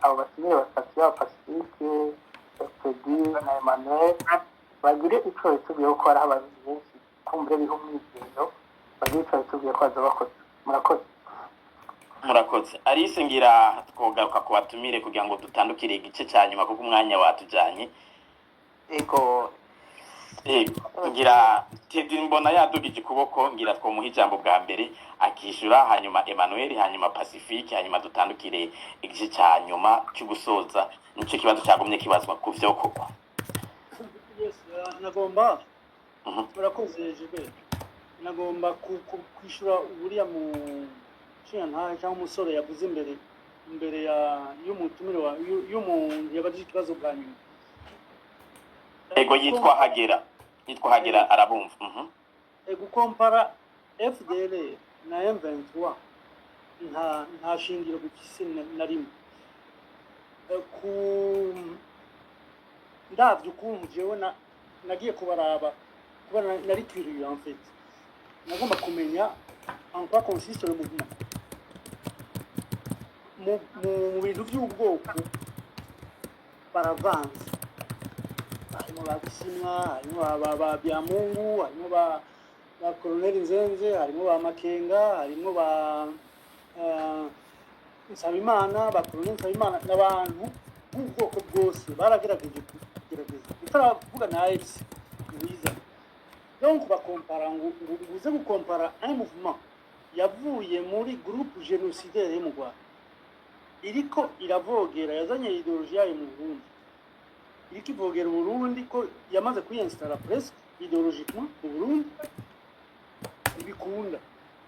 S2: abo batumire batatu, yaba Pacifique, Fredi na Emmanuel, bagire ico bitubwiye, kuko hariho abarundi benshi kumbure biha umwizero, bagire ico bitubwiye ko baza bakoze. Murakoze.
S1: Murakoze, Alice. Ngira twogaruka ku batumire kugira ngo dutandukire igice cya nyuma, kuko umwanya watujanye.
S4: Ego.
S1: Ngira Teddy mbona yadugije ukuboko, ngira twomuha ijambo bwa mbere akishyura, hanyuma Emmanuel, hanyuma Pacifique, hanyuma dutandukire igice cya nyuma cyo gusoza. Nicyo kibazo cyagumye kibazwa ku vyokorwa.
S3: Yes, nagomba Murakoze, Gilbert. Nagomba kwishyura uriya mu nshingantahe cyangwa umusore yavuze imbere ya y'umutumire wa y'umuntu yabajije ikibazo bwa nyuma.
S1: Ego, yitwa Hagera, arabumva.
S3: Gukompara FDLR na M23 nta shingiro bifise na rimwe. Ku ndavye ukuntu jewe nagiye kubaraba, kuba nari curieux en fait, nagomba kumenya en quoi consiste le mouvement. Mu bintu by'ubwoko baravanze, harimo ba Bisimwa, harimo ba Byamungu, harimo ba Colonel Nzenze, harimo ba Makenga, harimo ba Nsabimana, ba Colonel Nsabimana, n'abantu b'ubwoko bwose baragerageje kugerageza utaravuga na AFC nziza. Donc bakompara ngo uze gukompara un mouvement yavuye muri groupe génocidaire yo mu Rwanda, iriko iravogera, yazanye idéologie yayo mu Burundi, iriko ivogera Uburundi, ko yamaze kwiyinstalla presque idéologiquement mu Burundi, ntibikunda.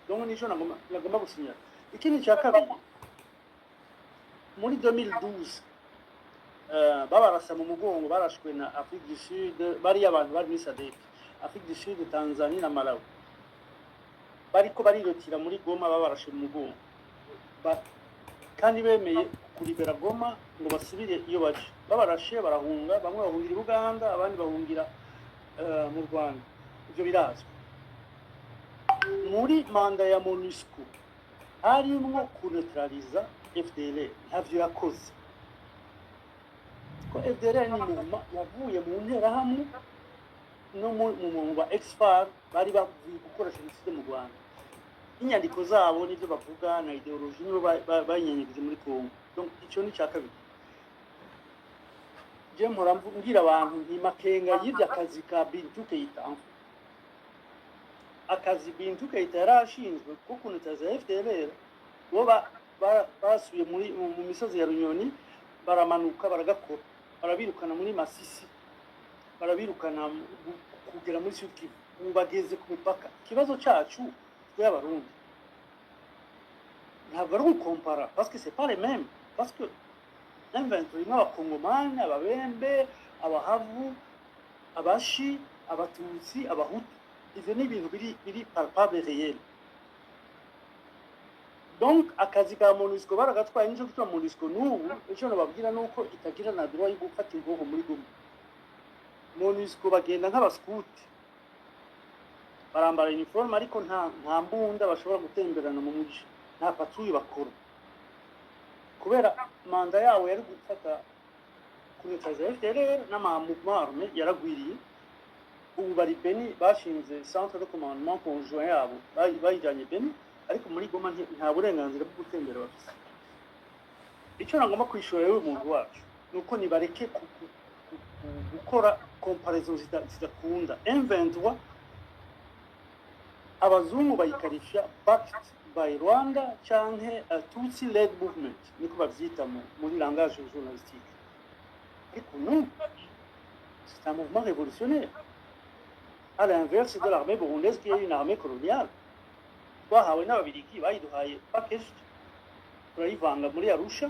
S3: Donc nico nagomba gusinyara. Ikindi cya kabiri, muri 2012 babarasa mu mugongo, barashwe na Afrique du Sud. Bariya abantu bari muri SADC, Afrique du Sud, Tanzanie na Malawi, bariko barirotira muri Goma, babarashe mu mugongo. Kandi bemeye kuribera Goma ngo basubire iyo baje. Babarashe barahunga, bamwe bahungira i Buganda, abandi bahungira mu Rwanda. Ivyo birazwi. Muri mandat ya MONUSCO harimwo kuneutraliza FDLR, ntavyo yakoze, ko FDLR ni mouvement yavuye mu nterahamwe no mu ba ex-FAR bari bavuye gukora jenoside mu Rwanda. Inyandiko zabo n'ibyo bavuga na idéologie nibo bayinyenyegeze muri Congo. Donc icyo ni icya kabiri. Je mpora mbwira abantu nti Makenga yibye akazi ka Bintou Keita. Akazi Bintou Keita yari ashinzwe ko kunutaza FDLR, bo basubiye mu misozi ya Runyoni, baramanuka baragakora, barabirukana muri Masisi, barabirukana kugera muri Sud Kivu. Ubu bageze ku mipaka. Ikibazo cyacu twe Abarundi ntabwo ari ugukompara, parce que c'est pas les mêmes, parce que M23 irimo Abakongomani, Ababembe, Abahavu, Abashi, Abatutsi, Abahutu, ivyo ni ibintu biri palpable, réel. Donc akazi ka MONUSCO baragatwaye. Nico gituma MONUSCO n'ubu, ico nobabwira nuko itagira na droit yo gufata ingoho muri Goma. MONUSCO bagenda nk'abaskuti, barambara uniforme, ariko nta mbunda bashobora gutemberana mu muji, nta patrouille bakora, kubera mandat yabo yari gufata kuneutraliza FDLR n'ama mouvement armé yaragwiriye. Ubu bari Beni, bashinze centre de commandement conjoint yabo, bayijyanye Beni, ariko muri Goma nta burenganzira bwo gutembera bafise. Icyo nagomba kwishura rero umuntu wacu nuko nibareke gukora comparaison zidakunda. M23 abazungu bayikarifya backed by Rwanda canke Tutsi led movement, niko bavyita muri langage journalistique, ariko non, c'est un mouvement révolutionnaire, à l'inverse de l'armée burundaise qui est une armée coloniale twahawe n'Ababirigi, bayiduhaye packaged, turayivanga muri Arusha,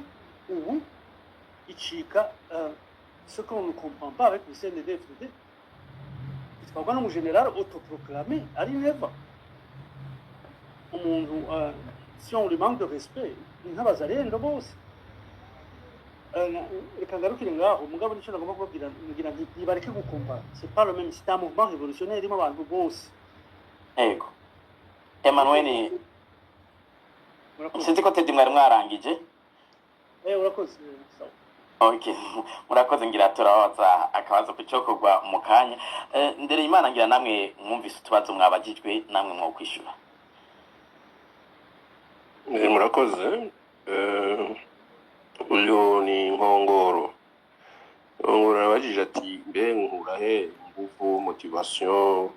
S3: ubu icika ce qu'on ne comprend pas avec le CNDD-FDD, itwarwa n'umugénéral autoproclamé ari Neva, umuntu si on lui manque de respect ni nk'abazarendo bose. Reka ngarukire ngaho. Mugabo nicyo nagomba kubabwira, ngira nti nibareke gukompara, c'est pas le même, c'est un mouvement révolutionnaire irimo abantu bose.
S1: Ego, Emmanuel.
S3: Murakoze.
S1: Sinzi ko Tedi mwari mwarangije.
S3: Urakoze, sawa.
S1: Okay, murakoze. Ngira turabaza akabazo ku cyokorwa mu kanya. Ndere Imana, ngira namwe mwumvise utubazo mwabajijwe, namwe mwokwishura.
S10: Murakoze. Uyu ni Nkongoro. Nkongoro arabajije ati: "Mbe nkura he ingufu, motivation,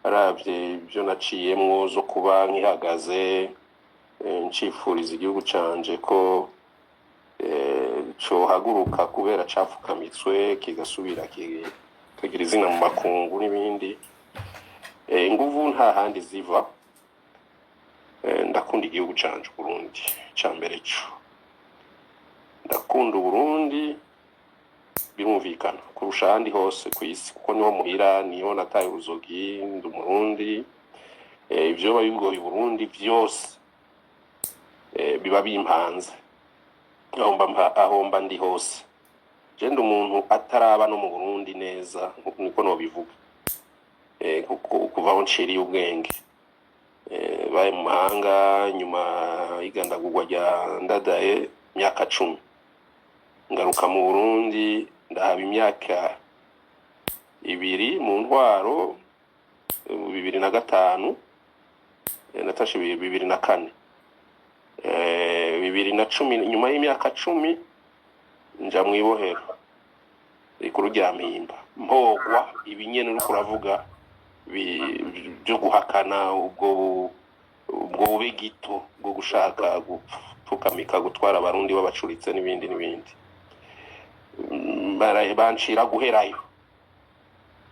S10: aravye ibyo naciyemwo, zo kuba nkihagaze, ncifuriza igihugu canje ko cohaguruka kubera capfukamitswe, kigasubira kikagira izina mu makungu n'ibindi?" Inguvu nta handi ziva. Ndakunda igihugu canje Burundi. Ca mbere co ndakunda Uburundi, birumvikana, kurusha ahandi hose ku isi, kuko niho muhira, niho nataye uruzogi, ndi Umurundi. Ivyoba bigoye Uburundi vyose biba bimpanze aho mba ndi hose. Je ndi umuntu ataraba no mu Burundi neza, niko nobivuga. Kuko kuva aho nciriye ubwenge, baye mu mahanga nyuma y'igandagurwa rya Ndadaye imyaka 10, ngaruka mu Burundi, ndahaba imyaka 2 mu ntwaro, 2005. Natashe 2004. 2010, nyuma y'imyaka 10, nja mw'ibohero rikuru rya Mpimba, mpogwa ibinyene uriko uravuga byo guhakana ubwo bube gito bwo gushaka gupfukamika, gutwara Abarundi babacuritse n'ibindi n'ibindi. Bancira guherayo,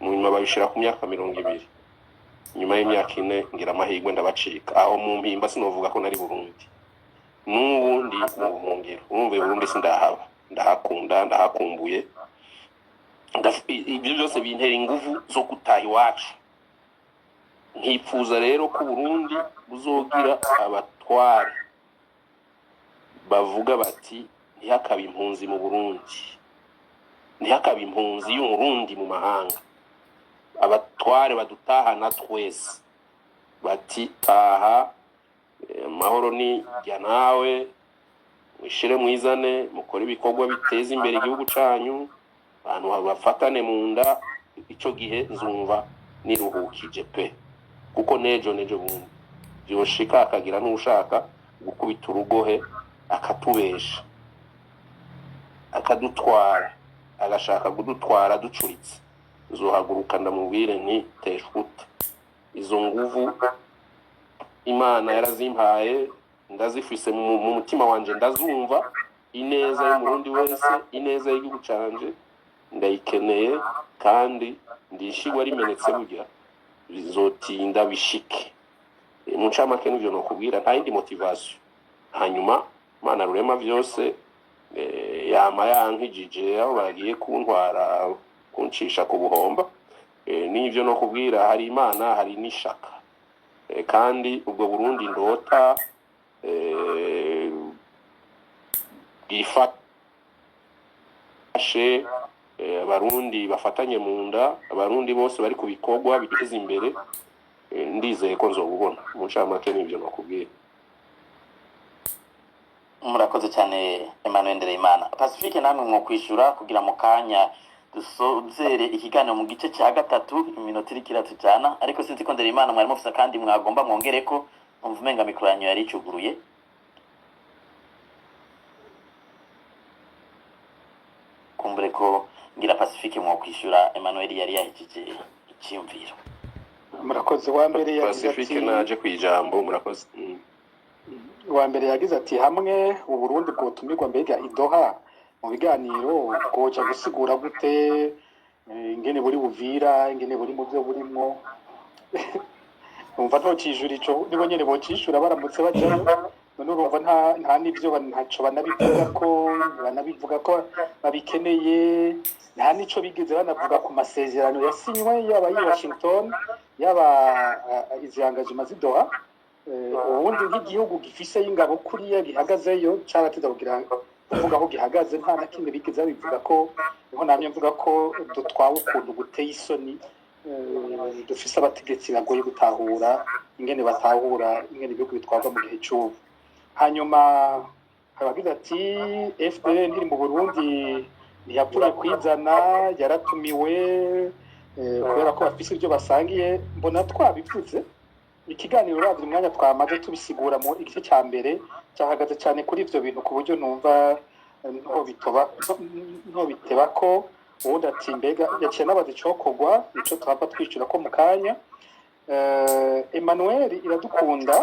S10: mu nyuma babishira ku myaka 20. Nyuma y'imyaka 4 ngira amahirwe ndabacika. Aho mu Mpimba sinovuga ko nari Burundi, n'ubundi mu buhungiro. Urumva i Burundi sindahaba, ndahakunda, ndahakumbuye. Ibyo byose bintera inguvu zo gutaha iwacu. Nkipfuza rero ko Burundi buzogira abatware bavuga bati: "Ntihakabe impunzi mu Burundi, ntihakabe impunzi y'Umurundi mu mahanga." Abatware badutahana twese bati: "Taha, amahoro ni jya nawe, mwishire mwizane, mukore ibikorwa biteza imbere igihugu canyu, abantu bafatane mu nda." Ico gihe nzumva niruhukije pe, kuko nejo nejo bundi vyoshika akagira n'ushaka gukubita urugohe, akatubesha, akadutwara, agashaka kudutwara ducuritse, nzohaguruka ndamubwire nti: "Teshwa ute." Izo nguvu Imana yarazimpaye, ndazifise mu mutima wanje, ndazumva. Ineza y'Umurundi wese, ineza y'igihugu canje ndayikeneye, kandi ndishigwa rimenetse burya bizotinda bishike. Mu ncamake nivyo nokubwira, nta yindi motivation. Hanyuma Mana rurema vyose yama yankijije aho bagiye kuntwara. Kuncisha ku buhomba. N'ivyo no kubwira, hari Imana, hari n'ishaka. Kandi ubwo Burundi ndota bwifashe, Abarundi bafatanye mu nda, Abarundi bose bari ku bikorwa biduteza imbere, ndizeye ko nzobubona. Mu ncamake n'ivyo nokubwira.
S1: Murakoze cyane, Emmanuel Ndereyimana. Pacifique, namwe mwo kwishyura kugira mu kanya dusozere ikiganiro mu gice cya gatatu. Iminota iriko iratujana, ariko sinzi ko Ndereyimana mwari mufise kandi mwagomba mwongereko. Umva umenga mikoro yanyu yari icuguruye. Kumbure ko ngira Pacifique mwo kwishyura, Emmanuel yari yahejeje icyiyumviro.
S2: Murakoze. Wa mbere yagize
S10: Pacifique
S2: ati
S10: naje ku ijambo, murakoze.
S2: Uwa mbere yagize ati: "Hamwe Uburundi bwotumirwa mbega i Doha mu biganiro, bwoja gusigura gute ingene buri buvira, ingene buri mu byo burimwo?" Umva, ntokijura ico, nibo nyene bocishura baramutse bajayo. None urumva nta n'ivyo ntaco banabivuga ko banabivuga ko babikeneye, nta n'ico bigeze banavuga ku masezerano yasinywe, yaba y'i Washington, yaba izi engagement z'i Doha. Ubundi nk'igihugu gifise ingabo kuriya gihagazeyo, carateza kugira kuvuga aho gihagaze. Nta na kimwe bigeze babivuga ko. Niho namye mvuga ko dutwawe ukuntu guteye isoni, dufise abategetsi bagoye gutahura ingene batahura ingene ibihugu bitwarwa mu gihe c'ubu. Hanyuma abagize ati: "FDL ntiri mu Burundi, ntiyapfuye kwizana, yaratumiwe kubera ko bafise ibyo basangiye." Mbona twabivuze ikiganiro, uravye umwanya twamaze tubisigura. Mu igice cya mbere cyahagaze cyane kuri ivyo bintu, ku buryo numva nto bitoba, nto biteba ko. Uwundi ati: "Mbega", yaciye anabaza icokorwa, ico tuhava twicura ko mu kanya. Emmanuel Iradukunda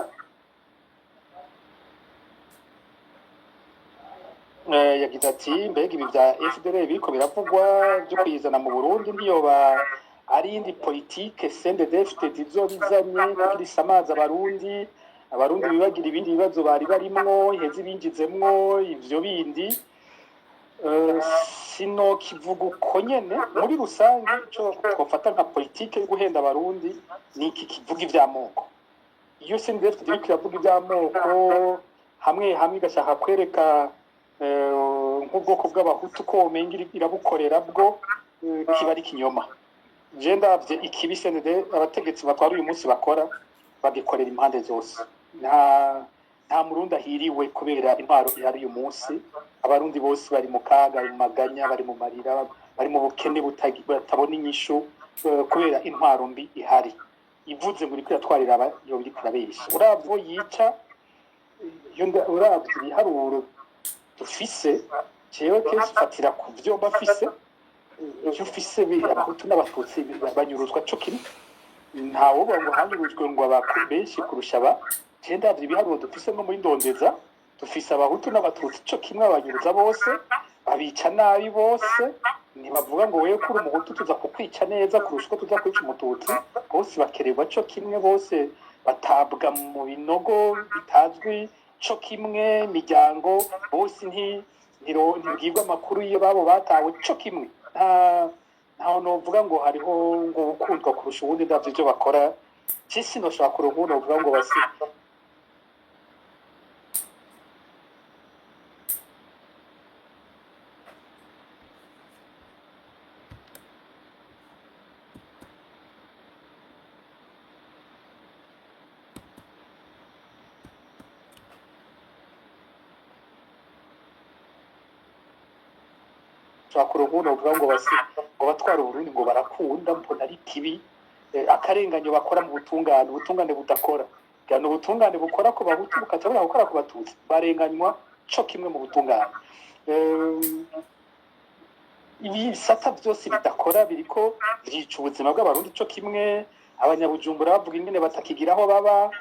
S2: yagize ati: "Mbega ibi bya FDL biriko biravugwa byo kuyizana mu Burundi, ntiyoba ari iyindi politike CNDD-FDD izobizanye kugira isamaza Abarundi, Abarundi bibagira ibindi bibazo bari barimwo, iheze ibinjizemwo ivyo bindi?" Sinokivuga uko nyene. Muri rusange, ico twofata nka politike yo guhenda Abarundi ni iki kivuga ivy'amoko. Iyo CNDD-FDD iriko iravuga ivy'amoko hamwe hamwe, igashaka kwereka nk'ubwoko bw'Abahutu ko womenga irabukorera bwo, kiba ari ikinyoma. Je ndavye ikibi CNDD, abategetsi batwara uyu munsi bakora, bagikorera impande zose. Nta Murundi ahiriwe kubera intwaro ihari uyu munsi. Abarundi bose bari mu kaga, bari mu maganya, bari mu marira, bari mu bukene batabona inyishu, kubera intwaro mbi ihari. Ivuze ngo iriko iratwarira aba, yoba iriko irabesha. Uravye uwo yica, iyo uravye ibiharuro dufise, jewe kenshi mfatira ku vyo mba mfise. Ivyo ufise, Abahutu n'Abatutsi banyuruzwa co kimwe. Ntawoba ngo hanyurujwe ngo benshi kurusha aba. Je ndavye ibiharuro dufise nko muri Ndondeza, dufise Abahutu n'Abatutsi co kimwe, abanyuruza bose, babica nabi bose. Ntibavuga ngo wewe kuri Umuhutu tuza kukwica neza kurusha uko tuza kwica Umututsi. Bose bakererwa co kimwe, bose batabwa mu binogo bitazwi co kimwe, imiryango bose ntibwirwa amakuru iyo babo batawe co kimwe. Ntaho novuga ngo hariho ngo ukundwa kurusha uwundi. Ndavye ivyo bakora, cisi noshobora kuronka uwo novuga ngo basi ushobora kuronka uwo novuga ngo basi ngo batwara Uburundi ngo barakunda. Mbona ari kibi. Akarenganyo bakora mu butungane, ubutungane budakora, ni ubutungane bukora ku Bahutu bukatabura gukora ku Batutsi, barenganywa co kimwe mu butungane. Ibisata byose bidakora biriko vyica ubuzima bw'Abarundi co kimwe. Abanyabujumbura bavuga ingene batakigira aho baba,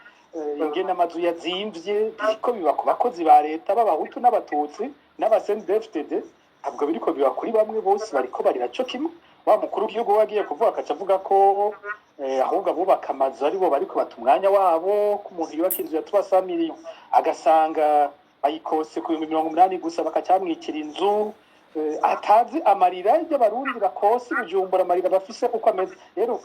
S2: ingene amazu yazimvye. Biriko biba ku bakozi ba leta b'Abahutu n'Abatutsi n'aba CNDD-FDD, ntabwo biriko biba kuri bamwe. Bose bariko barira co kimwe. Wa mukuru w'igihugu we agiye kuvuga, akaca avuga ko ahubwo abubaka amazu aribo bariko bata umwanya wabo, ko umuntu yubaka inzu ya 300 millions agasanga bayikose ku 80,000 gusa, bakaca bamwikira inzu. Atazi amarira y'Abarundi bakosi Bujumbura, amarira bafise uko ameze. Rero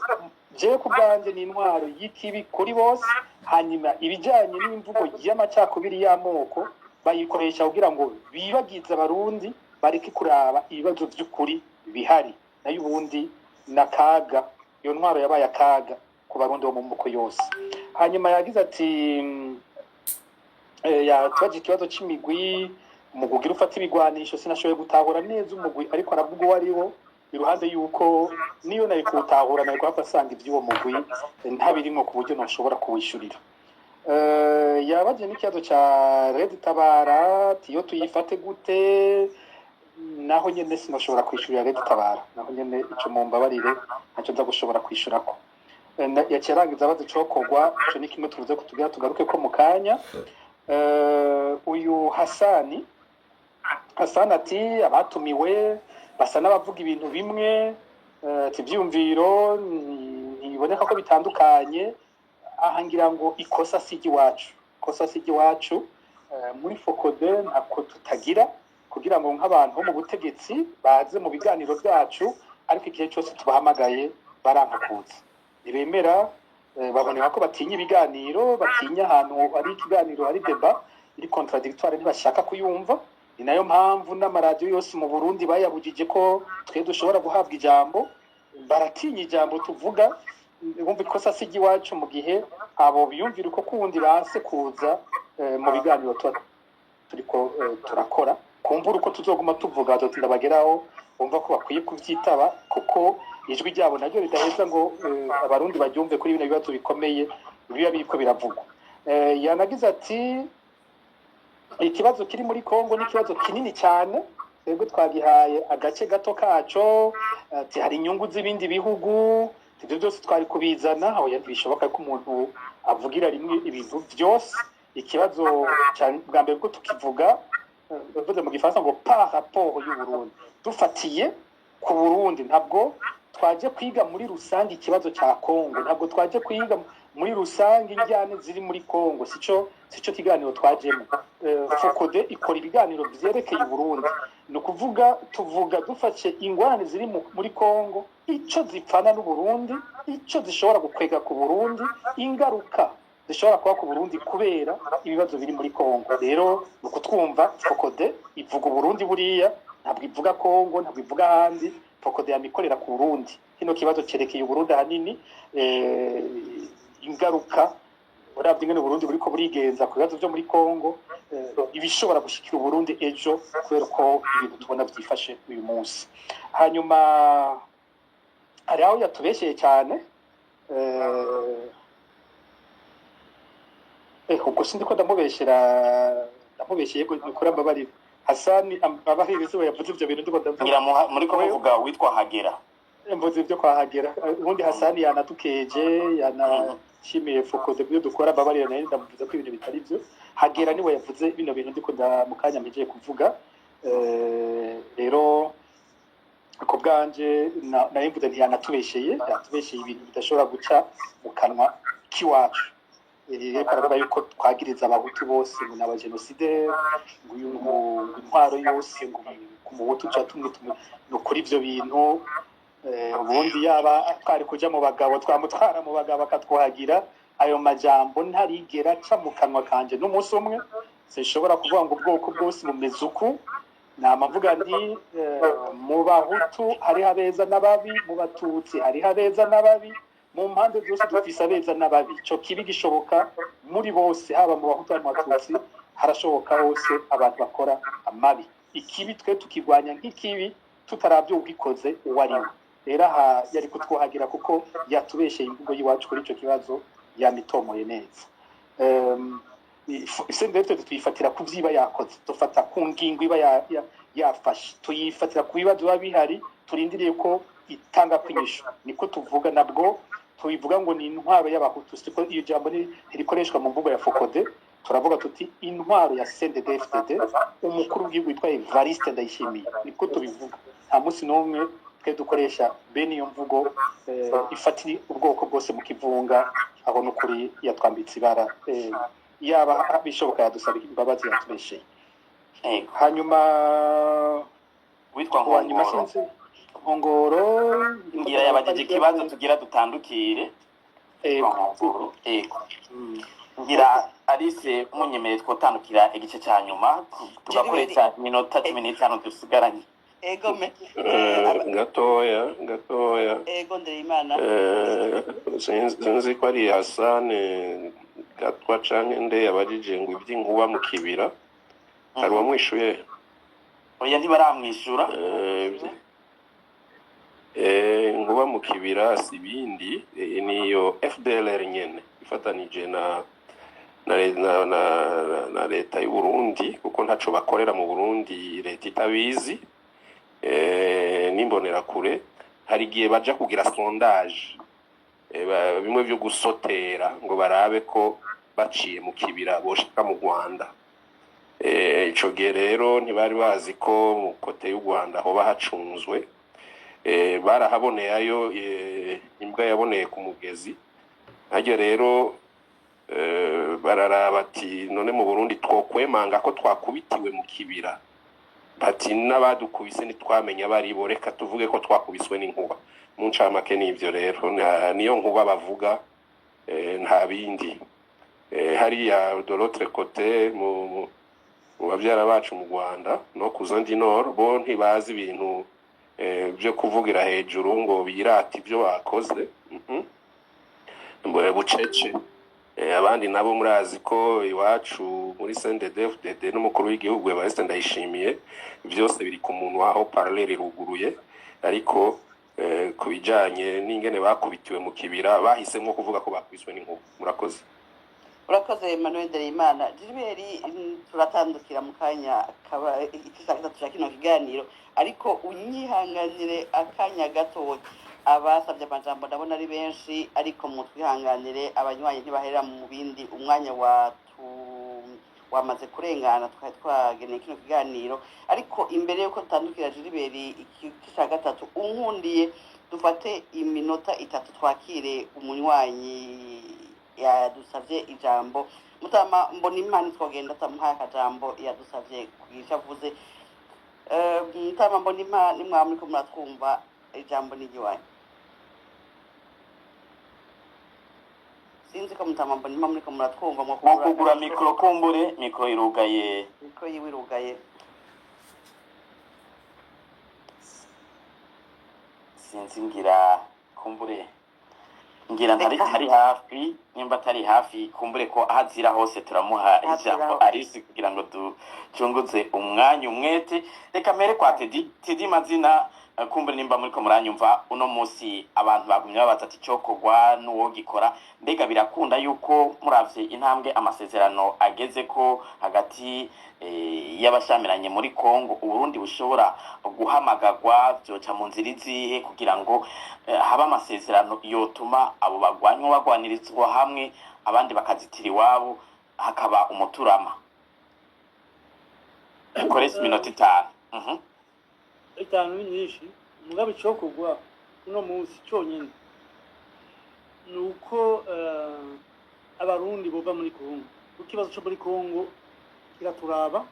S2: jewe ku bwanjye ni intwaro y'ikibi kuri bose. Hanyuma ibijyanye n'imvugo y'amacakubiri y'amoko bayikoresha kugira ngo bibagize Abarundi, bareke kuraba ibibazo by'ukuri bihari. Nayo ubundi ni akaga, iyo ntwaro yabaye akaga ku Barundi bo mu moko yose. Hanyuma yagize ati yatubaje ikibazo c'imigwi, umugwi ugira ufata ibigwanisho. Sinashoboye gutahura neza umugwi ariko aravuga uwo ari wo, iruhande yuko niyo nari kuwutahura nari guhava asanga ivy'uwo mugwi ntabirimwo ku buryo ntoshobora kuwishurira. Yabaje n'ikibazo ca Red Tabara, ati iyo tuyifate gute? Naho nyene sinashobora kwishurira Red Tabara, naho nyene ico mumbabarire ntaco nza gushobora kwishurako. Yaciye arangiza abaza icokorwa. Ico ni kimwe tuvuze ko tugira tugaruke ko mu kanya. Uyu Hasani ati abatumiwe basa n'abavuga ibintu bimwe, ati ivyiyumviro ntibiboneka ko bitandukanye. Aha ngira ngo ikosa si iry'iwacu, ikosa si iry'iwacu. Muri FOCODE ntako tutagira kugira ngo nk'abantu bo mu butegetsi baze mu biganiro byacu, ariko igihe cyose tubahamagaye baranka kuza, ntibemera. Baboneka ko batinya ibiganiro, batinya ahantu hari ikiganiro, hari débat iri contradictoire, ntibashaka kuyumva. Ni nayo mpamvu n'amaradiyo yose mu Burundi bayabujije ko twe dushobora guhabwa ijambo, baratinya ijambo tuvuga. Bumva ikosa si iry'iwacu mu gihe abo biyumvira uko kundi banse kuza mu biganiro tuba turiko turakora. Kumbura uko tuzoguma tuvuga tutinda bageraho bumva ko bakwiye kuvyitaba, kuko ijwi ryabo naryo ridaheza ngo Abarundi baryumve kuri bino bibazo bikomeye biba biriko biravugwa. Yanagize ati ikibazo kiri muri Kongo ni ikibazo kinini cyane, twebwe twagihaye agace gato kaco. Ati hari inyungu z'ibindi bihugu, ibyo byose twari kubizana. Oya, ntibishoboka ko umuntu avugira rimwe ibintu byose. Ikibazo bwa mbere bwo tukivuga, bavuze mu Gifaransa ngo par rapport y'u Burundi, dufatiye ku Burundi. Ntabwo twaje kwiga muri rusange ikibazo cya Kongo, ntabwo twaje kwiga muri rusange injyane ziri muri Kongo, sico kiganiro twajemo. FOCODE ikora ibiganiro vyerekeye Uburundi, ni ukuvuga tuvuga dufashe ingorane ziri muri Kongo, ico zipfana n'Uburundi, ico zishobora gukwega ku Burundi, ingaruka zishobora kuba ku Burundi kubera ibibazo biri muri Kongo. Rero ni ukutwumva, FOCODE ivuga Uburundi buriya, ntabwo ivuga Kongo, ntabwo ivuga ahandi. FOCODE yamikorera ku Burundi. Kino kibazo cerekeye Uburundi ahanini, ingaruka uravye ingene Uburundi buriko burigenza ku bibazo vyo muri Kongo, ibishobora gushikira Uburundi ejo kubera ko ibintu tubona vyifashe uyu munsi. Hanyuma hari aho yatubesheye cyane, ubwo sindi ko ndamubeshera, ndamubesheye yego, ni kuri ambabarire Hasani, ambabarire izuba yavuze ivyo bintu ndiko ndavuga.
S1: Ngira muri ko muvuga witwa Hagera.
S2: Mvuze ibyo kwa Hagera. Ubundi Hasani yanatukeje, yanashimiye FOCODE byo dukora. Mbabarira, nayo ndamuvuze ko ibintu bitari byo. Hagera niwe yavuze bino bintu ndiko nda mu kanya mpejeje kuvuga. Rero ku bwanje nayo mvuze ntiyanatubesheye, yatubesheye ibintu bidashobora guca mu kanwa k'iwacu. Rero aravuga yuko twagiriza Abahutu bose ngo ni abajenosideri, ngo uyu ngo intwaro yose ngo ku Muhutu ca tumwe tumwe. Ni ukuri ivyo bintu, ubundi yaba twari kuja mu bagabo twamutwara mu bagabo akatwagira. Ayo majambo ntarigera aca mu kanwa kanje n'umunsi umwe. Sinshobora kuvuga ngo ubwoko bwose bumeze uku. Nama mvuga nti mu Bahutu hariho abeza n'ababi, mu Batutsi hariho abeza n'ababi, mu mpande zose dufise abeza n'ababi. Ico kibi gishoboka muri bose, haba mu Bahutu haba mu Batutsi, harashoboka hose abantu bakora amabi. Ikibi twe tukirwanya nk'ikibi, tutaravye uwugikoze uwo ari we. Rero aha yari kutwuhagira kuko yatubesheye imvugo y'iwacu kuri ico kibazo, yamitomoye neza. CNDD tuyifatira ku vyiba yakoze, dufata ku ngingo iba yafashe, tuyifatira ku bibazo biba bihari turindiriye ko itanga kwinyishu. Niko tuvuga, nabwo tubivuga ngo ni intwaro y'Abahutu, siko iyo jambo ntirikoreshwa mu mvugo ya FOCODE. Turavuga tuti intwaro ya CNDD-FDD, umukuru w'igihugu witwa Evariste Ndayishimiye, niko tubivuga. Nta munsi n'umwe twe dukoresha bene iyo mvugo ifatira ubwoko bwose mu kivunga. Aho n'ukuri yatwambitse ibara, yaba bishoboka yadusaba imbabazi, yatubesheye.
S1: Yego.
S2: Hanyuma
S1: Witwa
S2: Uwa nyuma
S1: Nkongoro.
S2: Sinzi, Nkongoro.
S1: Ngira yabajije ikibazo tugira dutandukire.
S2: Ego.
S1: Nkongoro, ego. Ngira Alice, munyemereye twotandukira igice cya nyuma, tugakoresha iminota 15 dusigaranye.
S4: Ego me.
S10: Gatoya gatoya.
S4: Ego, Ndereyimana.
S10: Sinzi ko ari Hassan Gatwa canke nde yabajije ngo ivy'inkuba mu kibira, hari uwamwishuye?
S1: Oya, ntibaramwishyura.
S10: Inkuba mu kibira si ibindi, niyo FDLR nyene ifatanije na leta y'u Burundi, kuko ntaco bakorera mu Burundi leta itabizi. N'imbonerakure hari igihe baja kugira sondage, bimwe vyo gusotera ngo barabe ko baciye mu kibira boshika mu Rwanda. Ico gihe rero ntibari bazi ko mu côté y'u Rwanda hoba hacunzwe. Barahaboneyeyo imbwa yaboneye ku mugezi harya rero. Bararaba ati: "None mu Burundi twokwemanga ko twakubitiwe mu kibira?" Bati: "N'abadukubise ntitwamenya baribo, reka tuvuge ko twakubiswe n'inkuba." Mu ncamake n'ivyo rero, niyo nkuba bavuga, nta bindi. Hariya de l'autre côté mu bavyara bacu mu Rwanda no kuza ndi nord, bo ntibazi ibintu byo kuvugira hejuru ngo birate ibyo bakoze. Bucece. Abandi nabo murazi ko iwacu muri CNDD-FDD n'umukuru w'igihugu Evariste Ndayishimiye byose biri ku munwa, aho parleur iruguruye. Ariko ku bijanye n'ingene bakubitiwe mu kibira, bahisemwo kuvuga ko bakubiswe n'inkuba. Murakoze.
S4: Urakoze, Emmanuel Ndereyimana. Gilbert, turatandukira mu kanya kaba igice cya gatatu cya kino kiganiro, ariko unyihanganire akanya gatoya. Abasabye amajambo ndabona ari benshi, ariko mutwihanganire, abanywanyi ntibaherera mu bindi. Umwanya watu wamaze kurengana twari twageneye kino kiganiro. Ariko imbere y'uko dutandukira, Gilbert, igice cya gatatu, unkundiye dufate iminota 3 twakire umunywanyi yadusavye ijambo. Mutama mbona imana twogenda atamuhaye akajambo yadusavye kugira icyo avuze. Mutama mbona imana, nimwaba muriko muratwumva, ijambo ni iry'iwanyu. Sinzi ko mutama mbona imana muriko muratwumva.
S1: Mwokugura micro, kumbure micro irugaye.
S4: Micro yiwe irugaye.
S1: Sinzi, ngira kumbure ngira ntari ntari hafi. Nimba atari hafi, kumbure ko aho azira hose turamuha ijambo.
S4: Azira.
S1: Arisi kugira ngo ducunguze umwanya umwete, reka mpere kwa Tedi. Tedi mazina, kumbure nimba muriko muranyumva, uno munsi abantu bagumye babaza ati icokorwa n'uwo gikora, mbega birakunda yuko muravye intambwe amasezerano ageze ko hagati y'abashamiranye muri Kongo, Uburundi bushobora guhamagagwa? Vyoca mu nzira izihe kugira ngo habe amasezerano yotuma abo bagwanywa bagwanirizwa hamwe, abandi bakazitira iwabo, hakaba umuturama? Ukoresha iminota 5.
S3: 5 ni myinshi. Mugabo icokorwa uno munsi cyonyine ni uko abarundi bova muri Kongo, kuko ikibazo cyo muri Kongo kiraturaba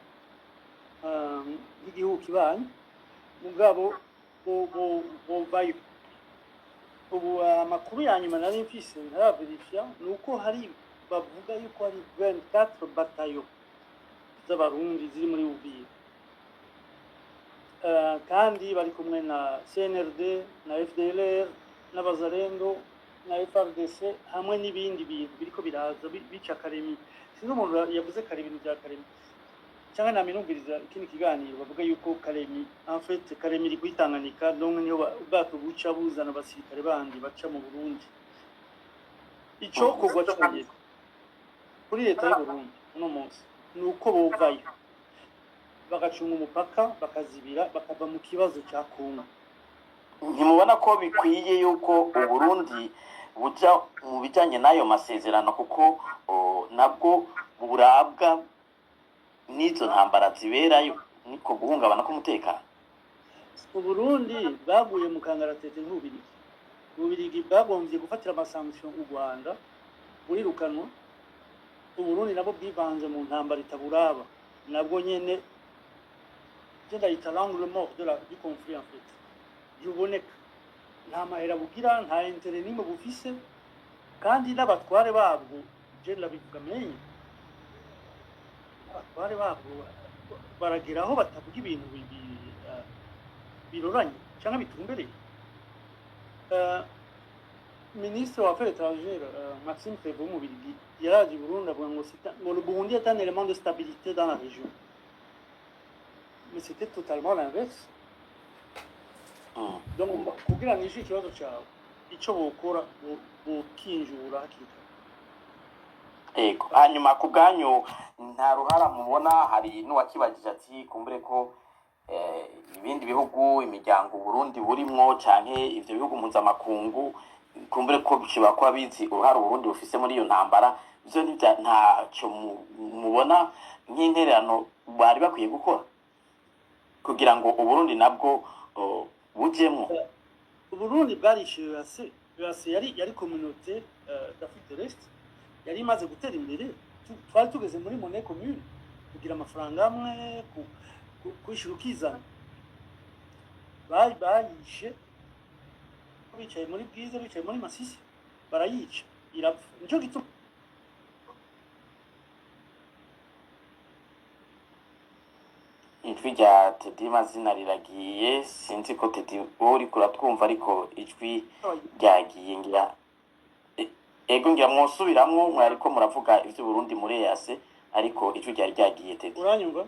S3: nk'igihugu kibanyi. Mugabo bovayo. Ubu amakuru ya nyuma nari mfise ntaraverifya ni uko hari bavuga yuko hari 24 batayo z'abarundi ziri muri Uvira. Kandi bari kumwe na CNRD na FDLR n'abazarendo na FRDC hamwe n'ibindi bintu biriko biraza bica Karemi. Sinzi umuntu yavuze kare ibintu bya Karemi, cyangwa naminumviriza ikindi kiganiro bavuga yuko Karemi, en fait Karemi iri kuri Tanganyika, donc niho ubwato buca buzana abasirikare bandi baca mu Burundi. Icokorwa cyonyine kuri leta y'u Burundi uno munsi ni uko bovayo, bagacunga umupaka, bakazibira, bakava mu kibazo cya Kongo.
S1: Ntimubona ko bikwiye yuko Uburundi buja mu bijanye n'ayo masezerano, kuko nabwo burabwa n'izo ntambara ziberayo, niko guhungabana k'umutekano?
S3: Uburundi baguye mu kangaratete nk'Ububirigi. Ububirigi bwagombye gufatira ama sanctions u Rwanda, burirukanwa. Uburundi nabwo bwivanze mu ntambara itaburaba nabwo nyene. Je ndayita l'angle mort du conflit en fait. Ntibuboneka, nta mahera bugira, nta intérêt n'imwe bufise, kandi n'abatware babwo, je ndabivuga menye, abatware babwo baragera aho batavuga ibintu biroranye cyangwa bitumbereye. Ministre wa Affaires étrangères Maxime Prévost w'Umubirigi yaraje i Burundi, avuga ngo ngo le Burundi est un élément de stabilité dans la région, mais c'était totalement l'inverse. Donc kugira ngo ishe ikibazo cyawe, icyo bokora, bokinjura hakiri kare.
S1: Ego, hanyuma ku bwanyu nta ruhara mubona? Hari n'uwakibagije ati kumbure ko ibindi bihugu, imiryango Burundi burimwo, canke ivyo bihugu mpuzamakungu, kumbure ko bishobora kuba bizi uruhara Uburundi bufise muri iyo ntambara, ivyo ntaco mubona nk'intererano bari bakwiye gukora kugira ngo Uburundi nabwo bujemwo?
S3: Uburundi bwarishe EAC. EAC yari communauté d'Afrique de l'Est yari imaze gutera imbere. Twari tugeze muri monnaie commune, kugira amafaranga amwe, kwishyura ukizana. Bari bayishe bicaye muri Bwiza, bicaye muri Masisi, barayica irapfa. Nico gituma
S1: Ijwi rya Tedi Mazina riragiye. Sinzi ko Tedi wowe uriko uratwumva, ariko ijwi ryagiye. Ngira ego, ngira mwosubiramwo, mwariko muravuga ivy'Uburundi muri EAC, ariko ijwi ryari ryagiye, Tedi.
S3: Uranyumva?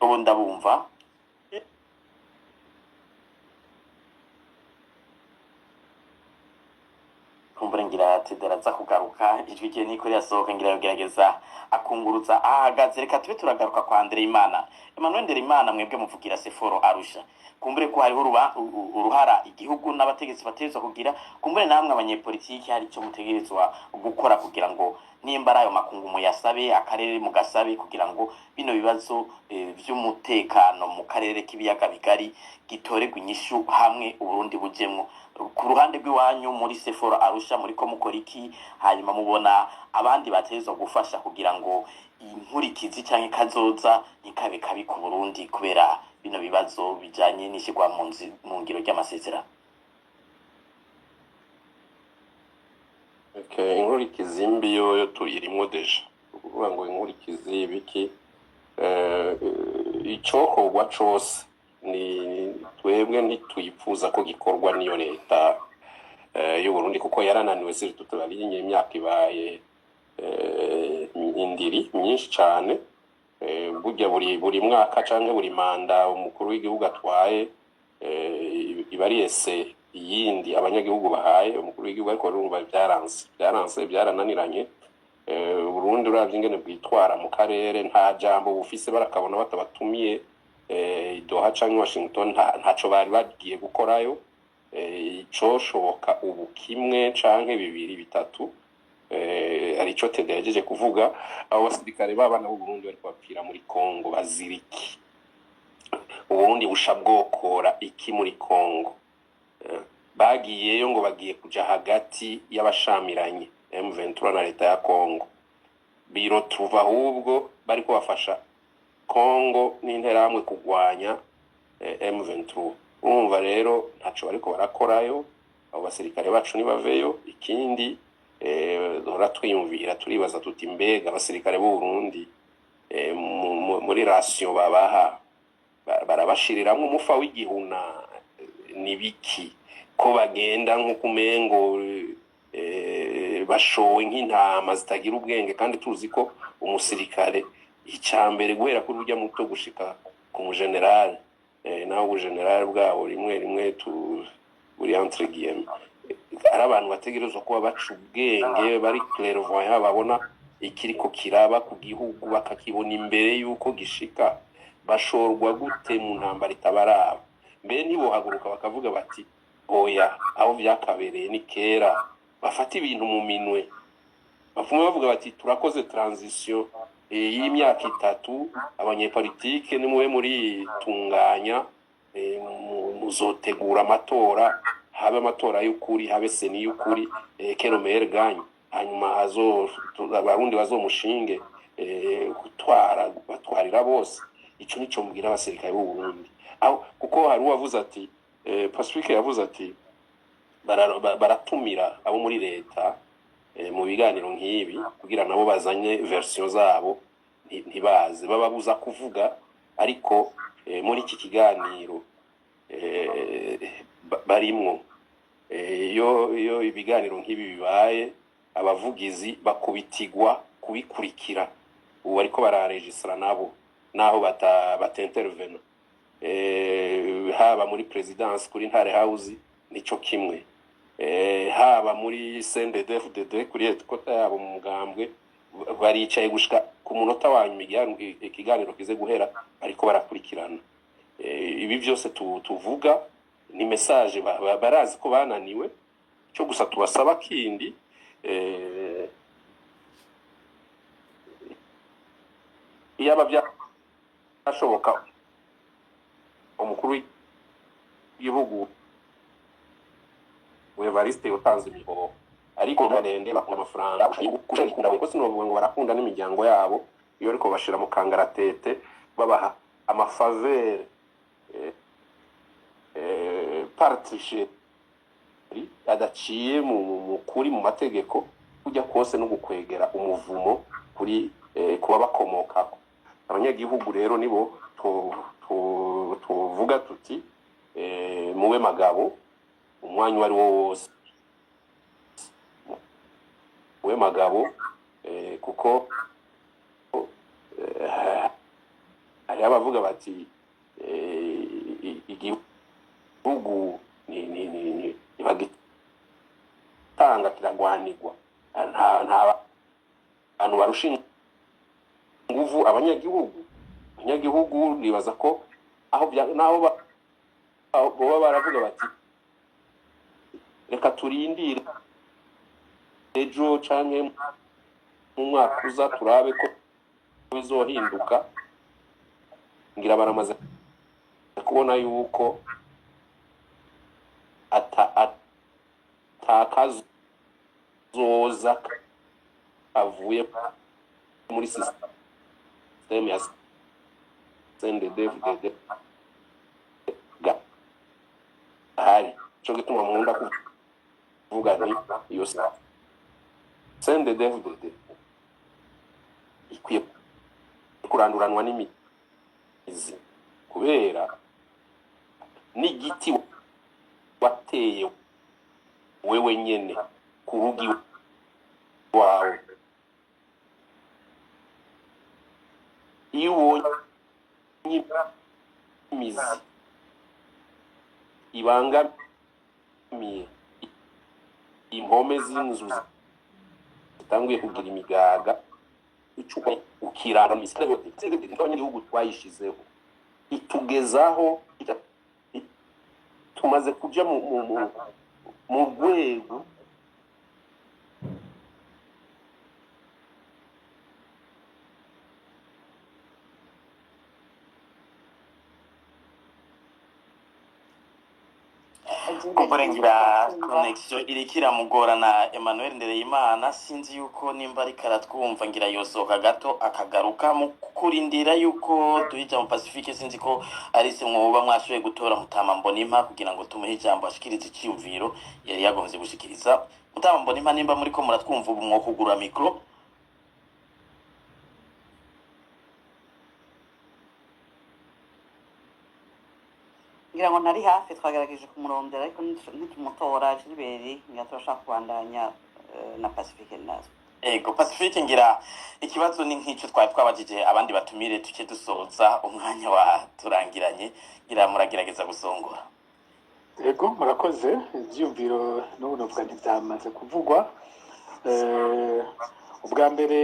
S1: Ubu ndabumva. Kumbure ngira Tedi araza kugaruka, ijwi rye niko rirasohoka, ngira yogerageza akunguruza ahagaze. Reka tube turagaruka kwa Ndereyimana Emmanuel. Ndereyimana, mwebwe muvugira Seforo Arusha, kumbure ko hariho uruhara igihugu n'abategetsi bategerezwa kugira, kumbure namwe abanyepolitiki hari icyo mutegerezwa gukora kugira ngo nimba ari ayo makungu muyasabe, akarere mugasabe, kugira ngo bino bibazo vy'umutekano mu karere k'ibiyaga bigari gitorerwe inyishu hamwe Uburundi bujemwo. Ku ruhande rw'iwanyu muri Seforo Arusha muriko mukora iki? Hanyuma mubona abandi bategerezwa gufasha kugira ngo inkurikizi canke kazoza ntikabe kabi ku Burundi kubera bino bibazo bijanye n'ishirwa mu ngiro ry'amasezerano?
S10: Okay, inkurikizi mbi yoyo tuyirimwo déjà. Ukuvuga ngo inkurikizi biki, icokorwa cose ni twebwe ntituyipfuza ko gikorwa n'iyo leta y'u Burundi, kuko yarananiwe. Surtout turarinye imyaka ibaye indiri myinshi cane. Burya buri mwaka canke buri manda umukuru w'igihugu atwaye iba ari ese iyindi abanyagihugu bahaye umukuru w'igihugu, ariko urumva byaranse, byarananiranye. Burundi uravye ingene bwitwara mu karere, nta jambo bufise, barakabona batabatumiye i Doha canke Washington, ntaco bari bagiye gukorayo. Icoshoboka ubu kimwe canke bibiri bitatu, arico Tede yahejeje kuvuga: abo basirikare b'abana b'u Burundi bariko bapfira muri Congo bazira iki? Uburundi busha bwokora iki muri Congo? Bagiyeyo ngo bagiye kuja hagati y'abashamiranye M23 na leta ya Congo, biro tuva ahubwo bariko bafasha Congo n'interahamwe kugwanya M23. Urumva rero ntaco bariko barakorayo, abo basirikare bacu nibaveyo. Ikindi duhora twiyumvira, turibaza tuti mbega abasirikare b'u Burundi muri ration babaha barabashiriramwo umufa w'igihuna? Ni biki ko bagenda nk'uko umengo bashowe nk'intama zitagira ubwenge, kandi tuzi ko umusirikare icya mbere guhera kuri urya muto gushika ku mujenerali, naho ubujenerali bwabo rimwe rimwe tu buri entre guillemets, ari abantu bategerezwa kuba baca ubwenge, bari clairvoyant, babona ikiriko kiraba ku gihugu bakakibona imbere y'uko gishika. Bashorwa gute mu ntambara itabaraba? Mbere ntibohaguruka bakavuga bati oya, aho vyakabereye ni kera, bafata ibintu mu minwe, bapfume bavuga bati turakoze transition y'imyaka 3, abanyepolitike nimube muritunganya, muzotegura amatora, habe amatora y'ukuri, habe CENI y'ukuri, que le meilleur gagne, hanyuma abarundi bazomushinge gutwara, batwarira bose. Ico nico mbwira abasirikare b'u Burundi aho, kuko hari uwavuze ati, Pacifique yavuze ati baratumira abo muri leta mu biganiro nk'ibi kugira nabo bazanye version zabo, ntibaze bababuza kuvuga. Ariko muri iki kiganiro barimwo, iyo ibiganiro nk'ibi bibaye, abavugizi bakubitigwa kubikurikira. Ubu bariko bararegistra nabo naho batintervena, haba muri présidence kuri Ntare House nico kimwe, haba muri CNDD-FDD kuri headquarter yabo mu mugambwe, baricaye gushika ku munota wa nyuma ikiganiro kize guhera, bariko barakurikirana. Ibi byose tuvuga ni message, barazi ko bananiwe. Cyo gusa tubasaba kindi, iyaba byashoboka umukuru w'igihugu Evariste utanze imihoho, ariko ndende bakunda amafaranga kuko sinovuga ngo barakunda n'imiryango yabo iyo, ariko bashira mu kangaratete, babaha ama faveurs par tricherie adaciye mu kuri, mu mategeko, kujya kose no gukwegera umuvumo kuri kuba bakomokako. Abanyagihugu rero nibo tuvuga tuti mube magabo umwanya uwo ari wo wose, mube magabo, kuko hariho abavuga bati igihugu ntibagitanga kiragwanirwa, nta bantu barusha inguvu abanyagihugu. Abanyagihugu nibaza ko aho naho aho boba baravuga bati reka turindire ejo canke mu mwaka uza turabe ko bizohinduka, ngira baramaze kubona yuko atakazoza avuye muri système ya CNDD-FDD gahari. Ico gituma nkunda kuvuga nti iyo CNDD-FDD ikwiye kuranduranwa n'imizi, kubera n'igiti wateye wewe nyene ku rugi wawe, iyo ubonye imizi ibangamiye impome z'inzu zitanguye kugira imigaga, icupa ukirara abanyagihugu twayishizeho itugezaho, tumaze kuja mu rwego.
S1: Kumbure ngira connexion iriko iramugora na Emmanuel Ndereyimana. Sinzi yuko nimba ariko aratwumva, ngira yosohoka gato akagaruka mu kurindira yuko duha ijambo Pacifique. Sinzi ko Alice mwoba mwashoboye gutora Mutama Mbonimpa kugira ngo tumuhe ijambo ashikirize iciyumviro yari yagomvye gushikiriza. Mutama Mbonimpa, nimba muriko muratwumva ubu, mwokugura micro.
S4: Ngira ngo ntari hafi, twagerageje kumurondera ariko ntitumutora. Gilbert, ngira turashaka kubandanya na Pacifique nazo.
S1: Ego Pacifique, ngira ikibazo ni nk'ico twari twabajije abandi batumire, tuke dusoza umwanya wa turangiranye, ngira muragerageza gusongora.
S2: Ego, murakoze. Ibyiyumviro n'ubu navuga ntibyamaze kuvugwa. Ubwa mbere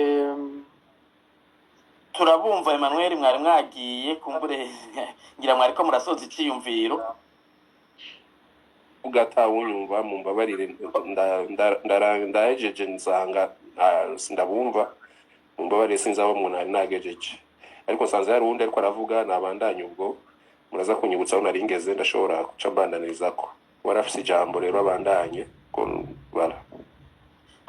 S1: Turabumva Emmanuel, mwari mwagiye kumbure, ngira mwariko murasoza iciyumviro.
S10: Ugatawunyumva mumbabarire, ndahejeje nsanga sindabumva, mumbabarire, sinzi aho umuntu ari nagejeje, ariko nsanze hari uwundi ariko aravuga, nabandanye. Ubwo muraza kunyibutsa aho nari ngeze, ndashobora guca mbandaniriza ko wari afise ijambo rero abandanye ko bara.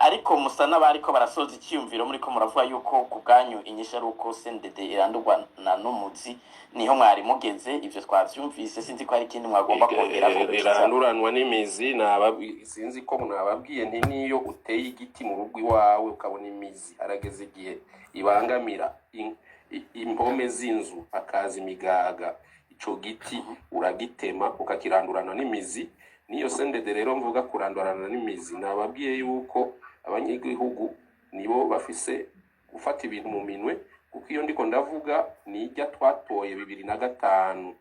S1: Ariko musa n'abariko barasoza icyiyumviro, muriko muravuga yuko ku bwanyu inyishu ari uko CNDD irandurwa na n'umuzi. Niho mwari mugeze, ivyo twavyumvise. Sinzi ko hari ikindi mwagomba kongera ko.
S10: Iranduranwa n'imizi. Sinzi ko nababwiye nti niyo uteye igiti mu rugo iwawe, ukabona imizi harageze igihe ibangamira impome z'inzu, hakaza imigaga, ico giti uragitema ukakirandurana n'imizi. Niyo CNDD rero mvuga kurandurana n'imizi. Nababwiye yuko abanyagihugu nibo bafise gufata ibintu mu minwe, kuko iyo ndiko ndavuga nijya twatoye 2005.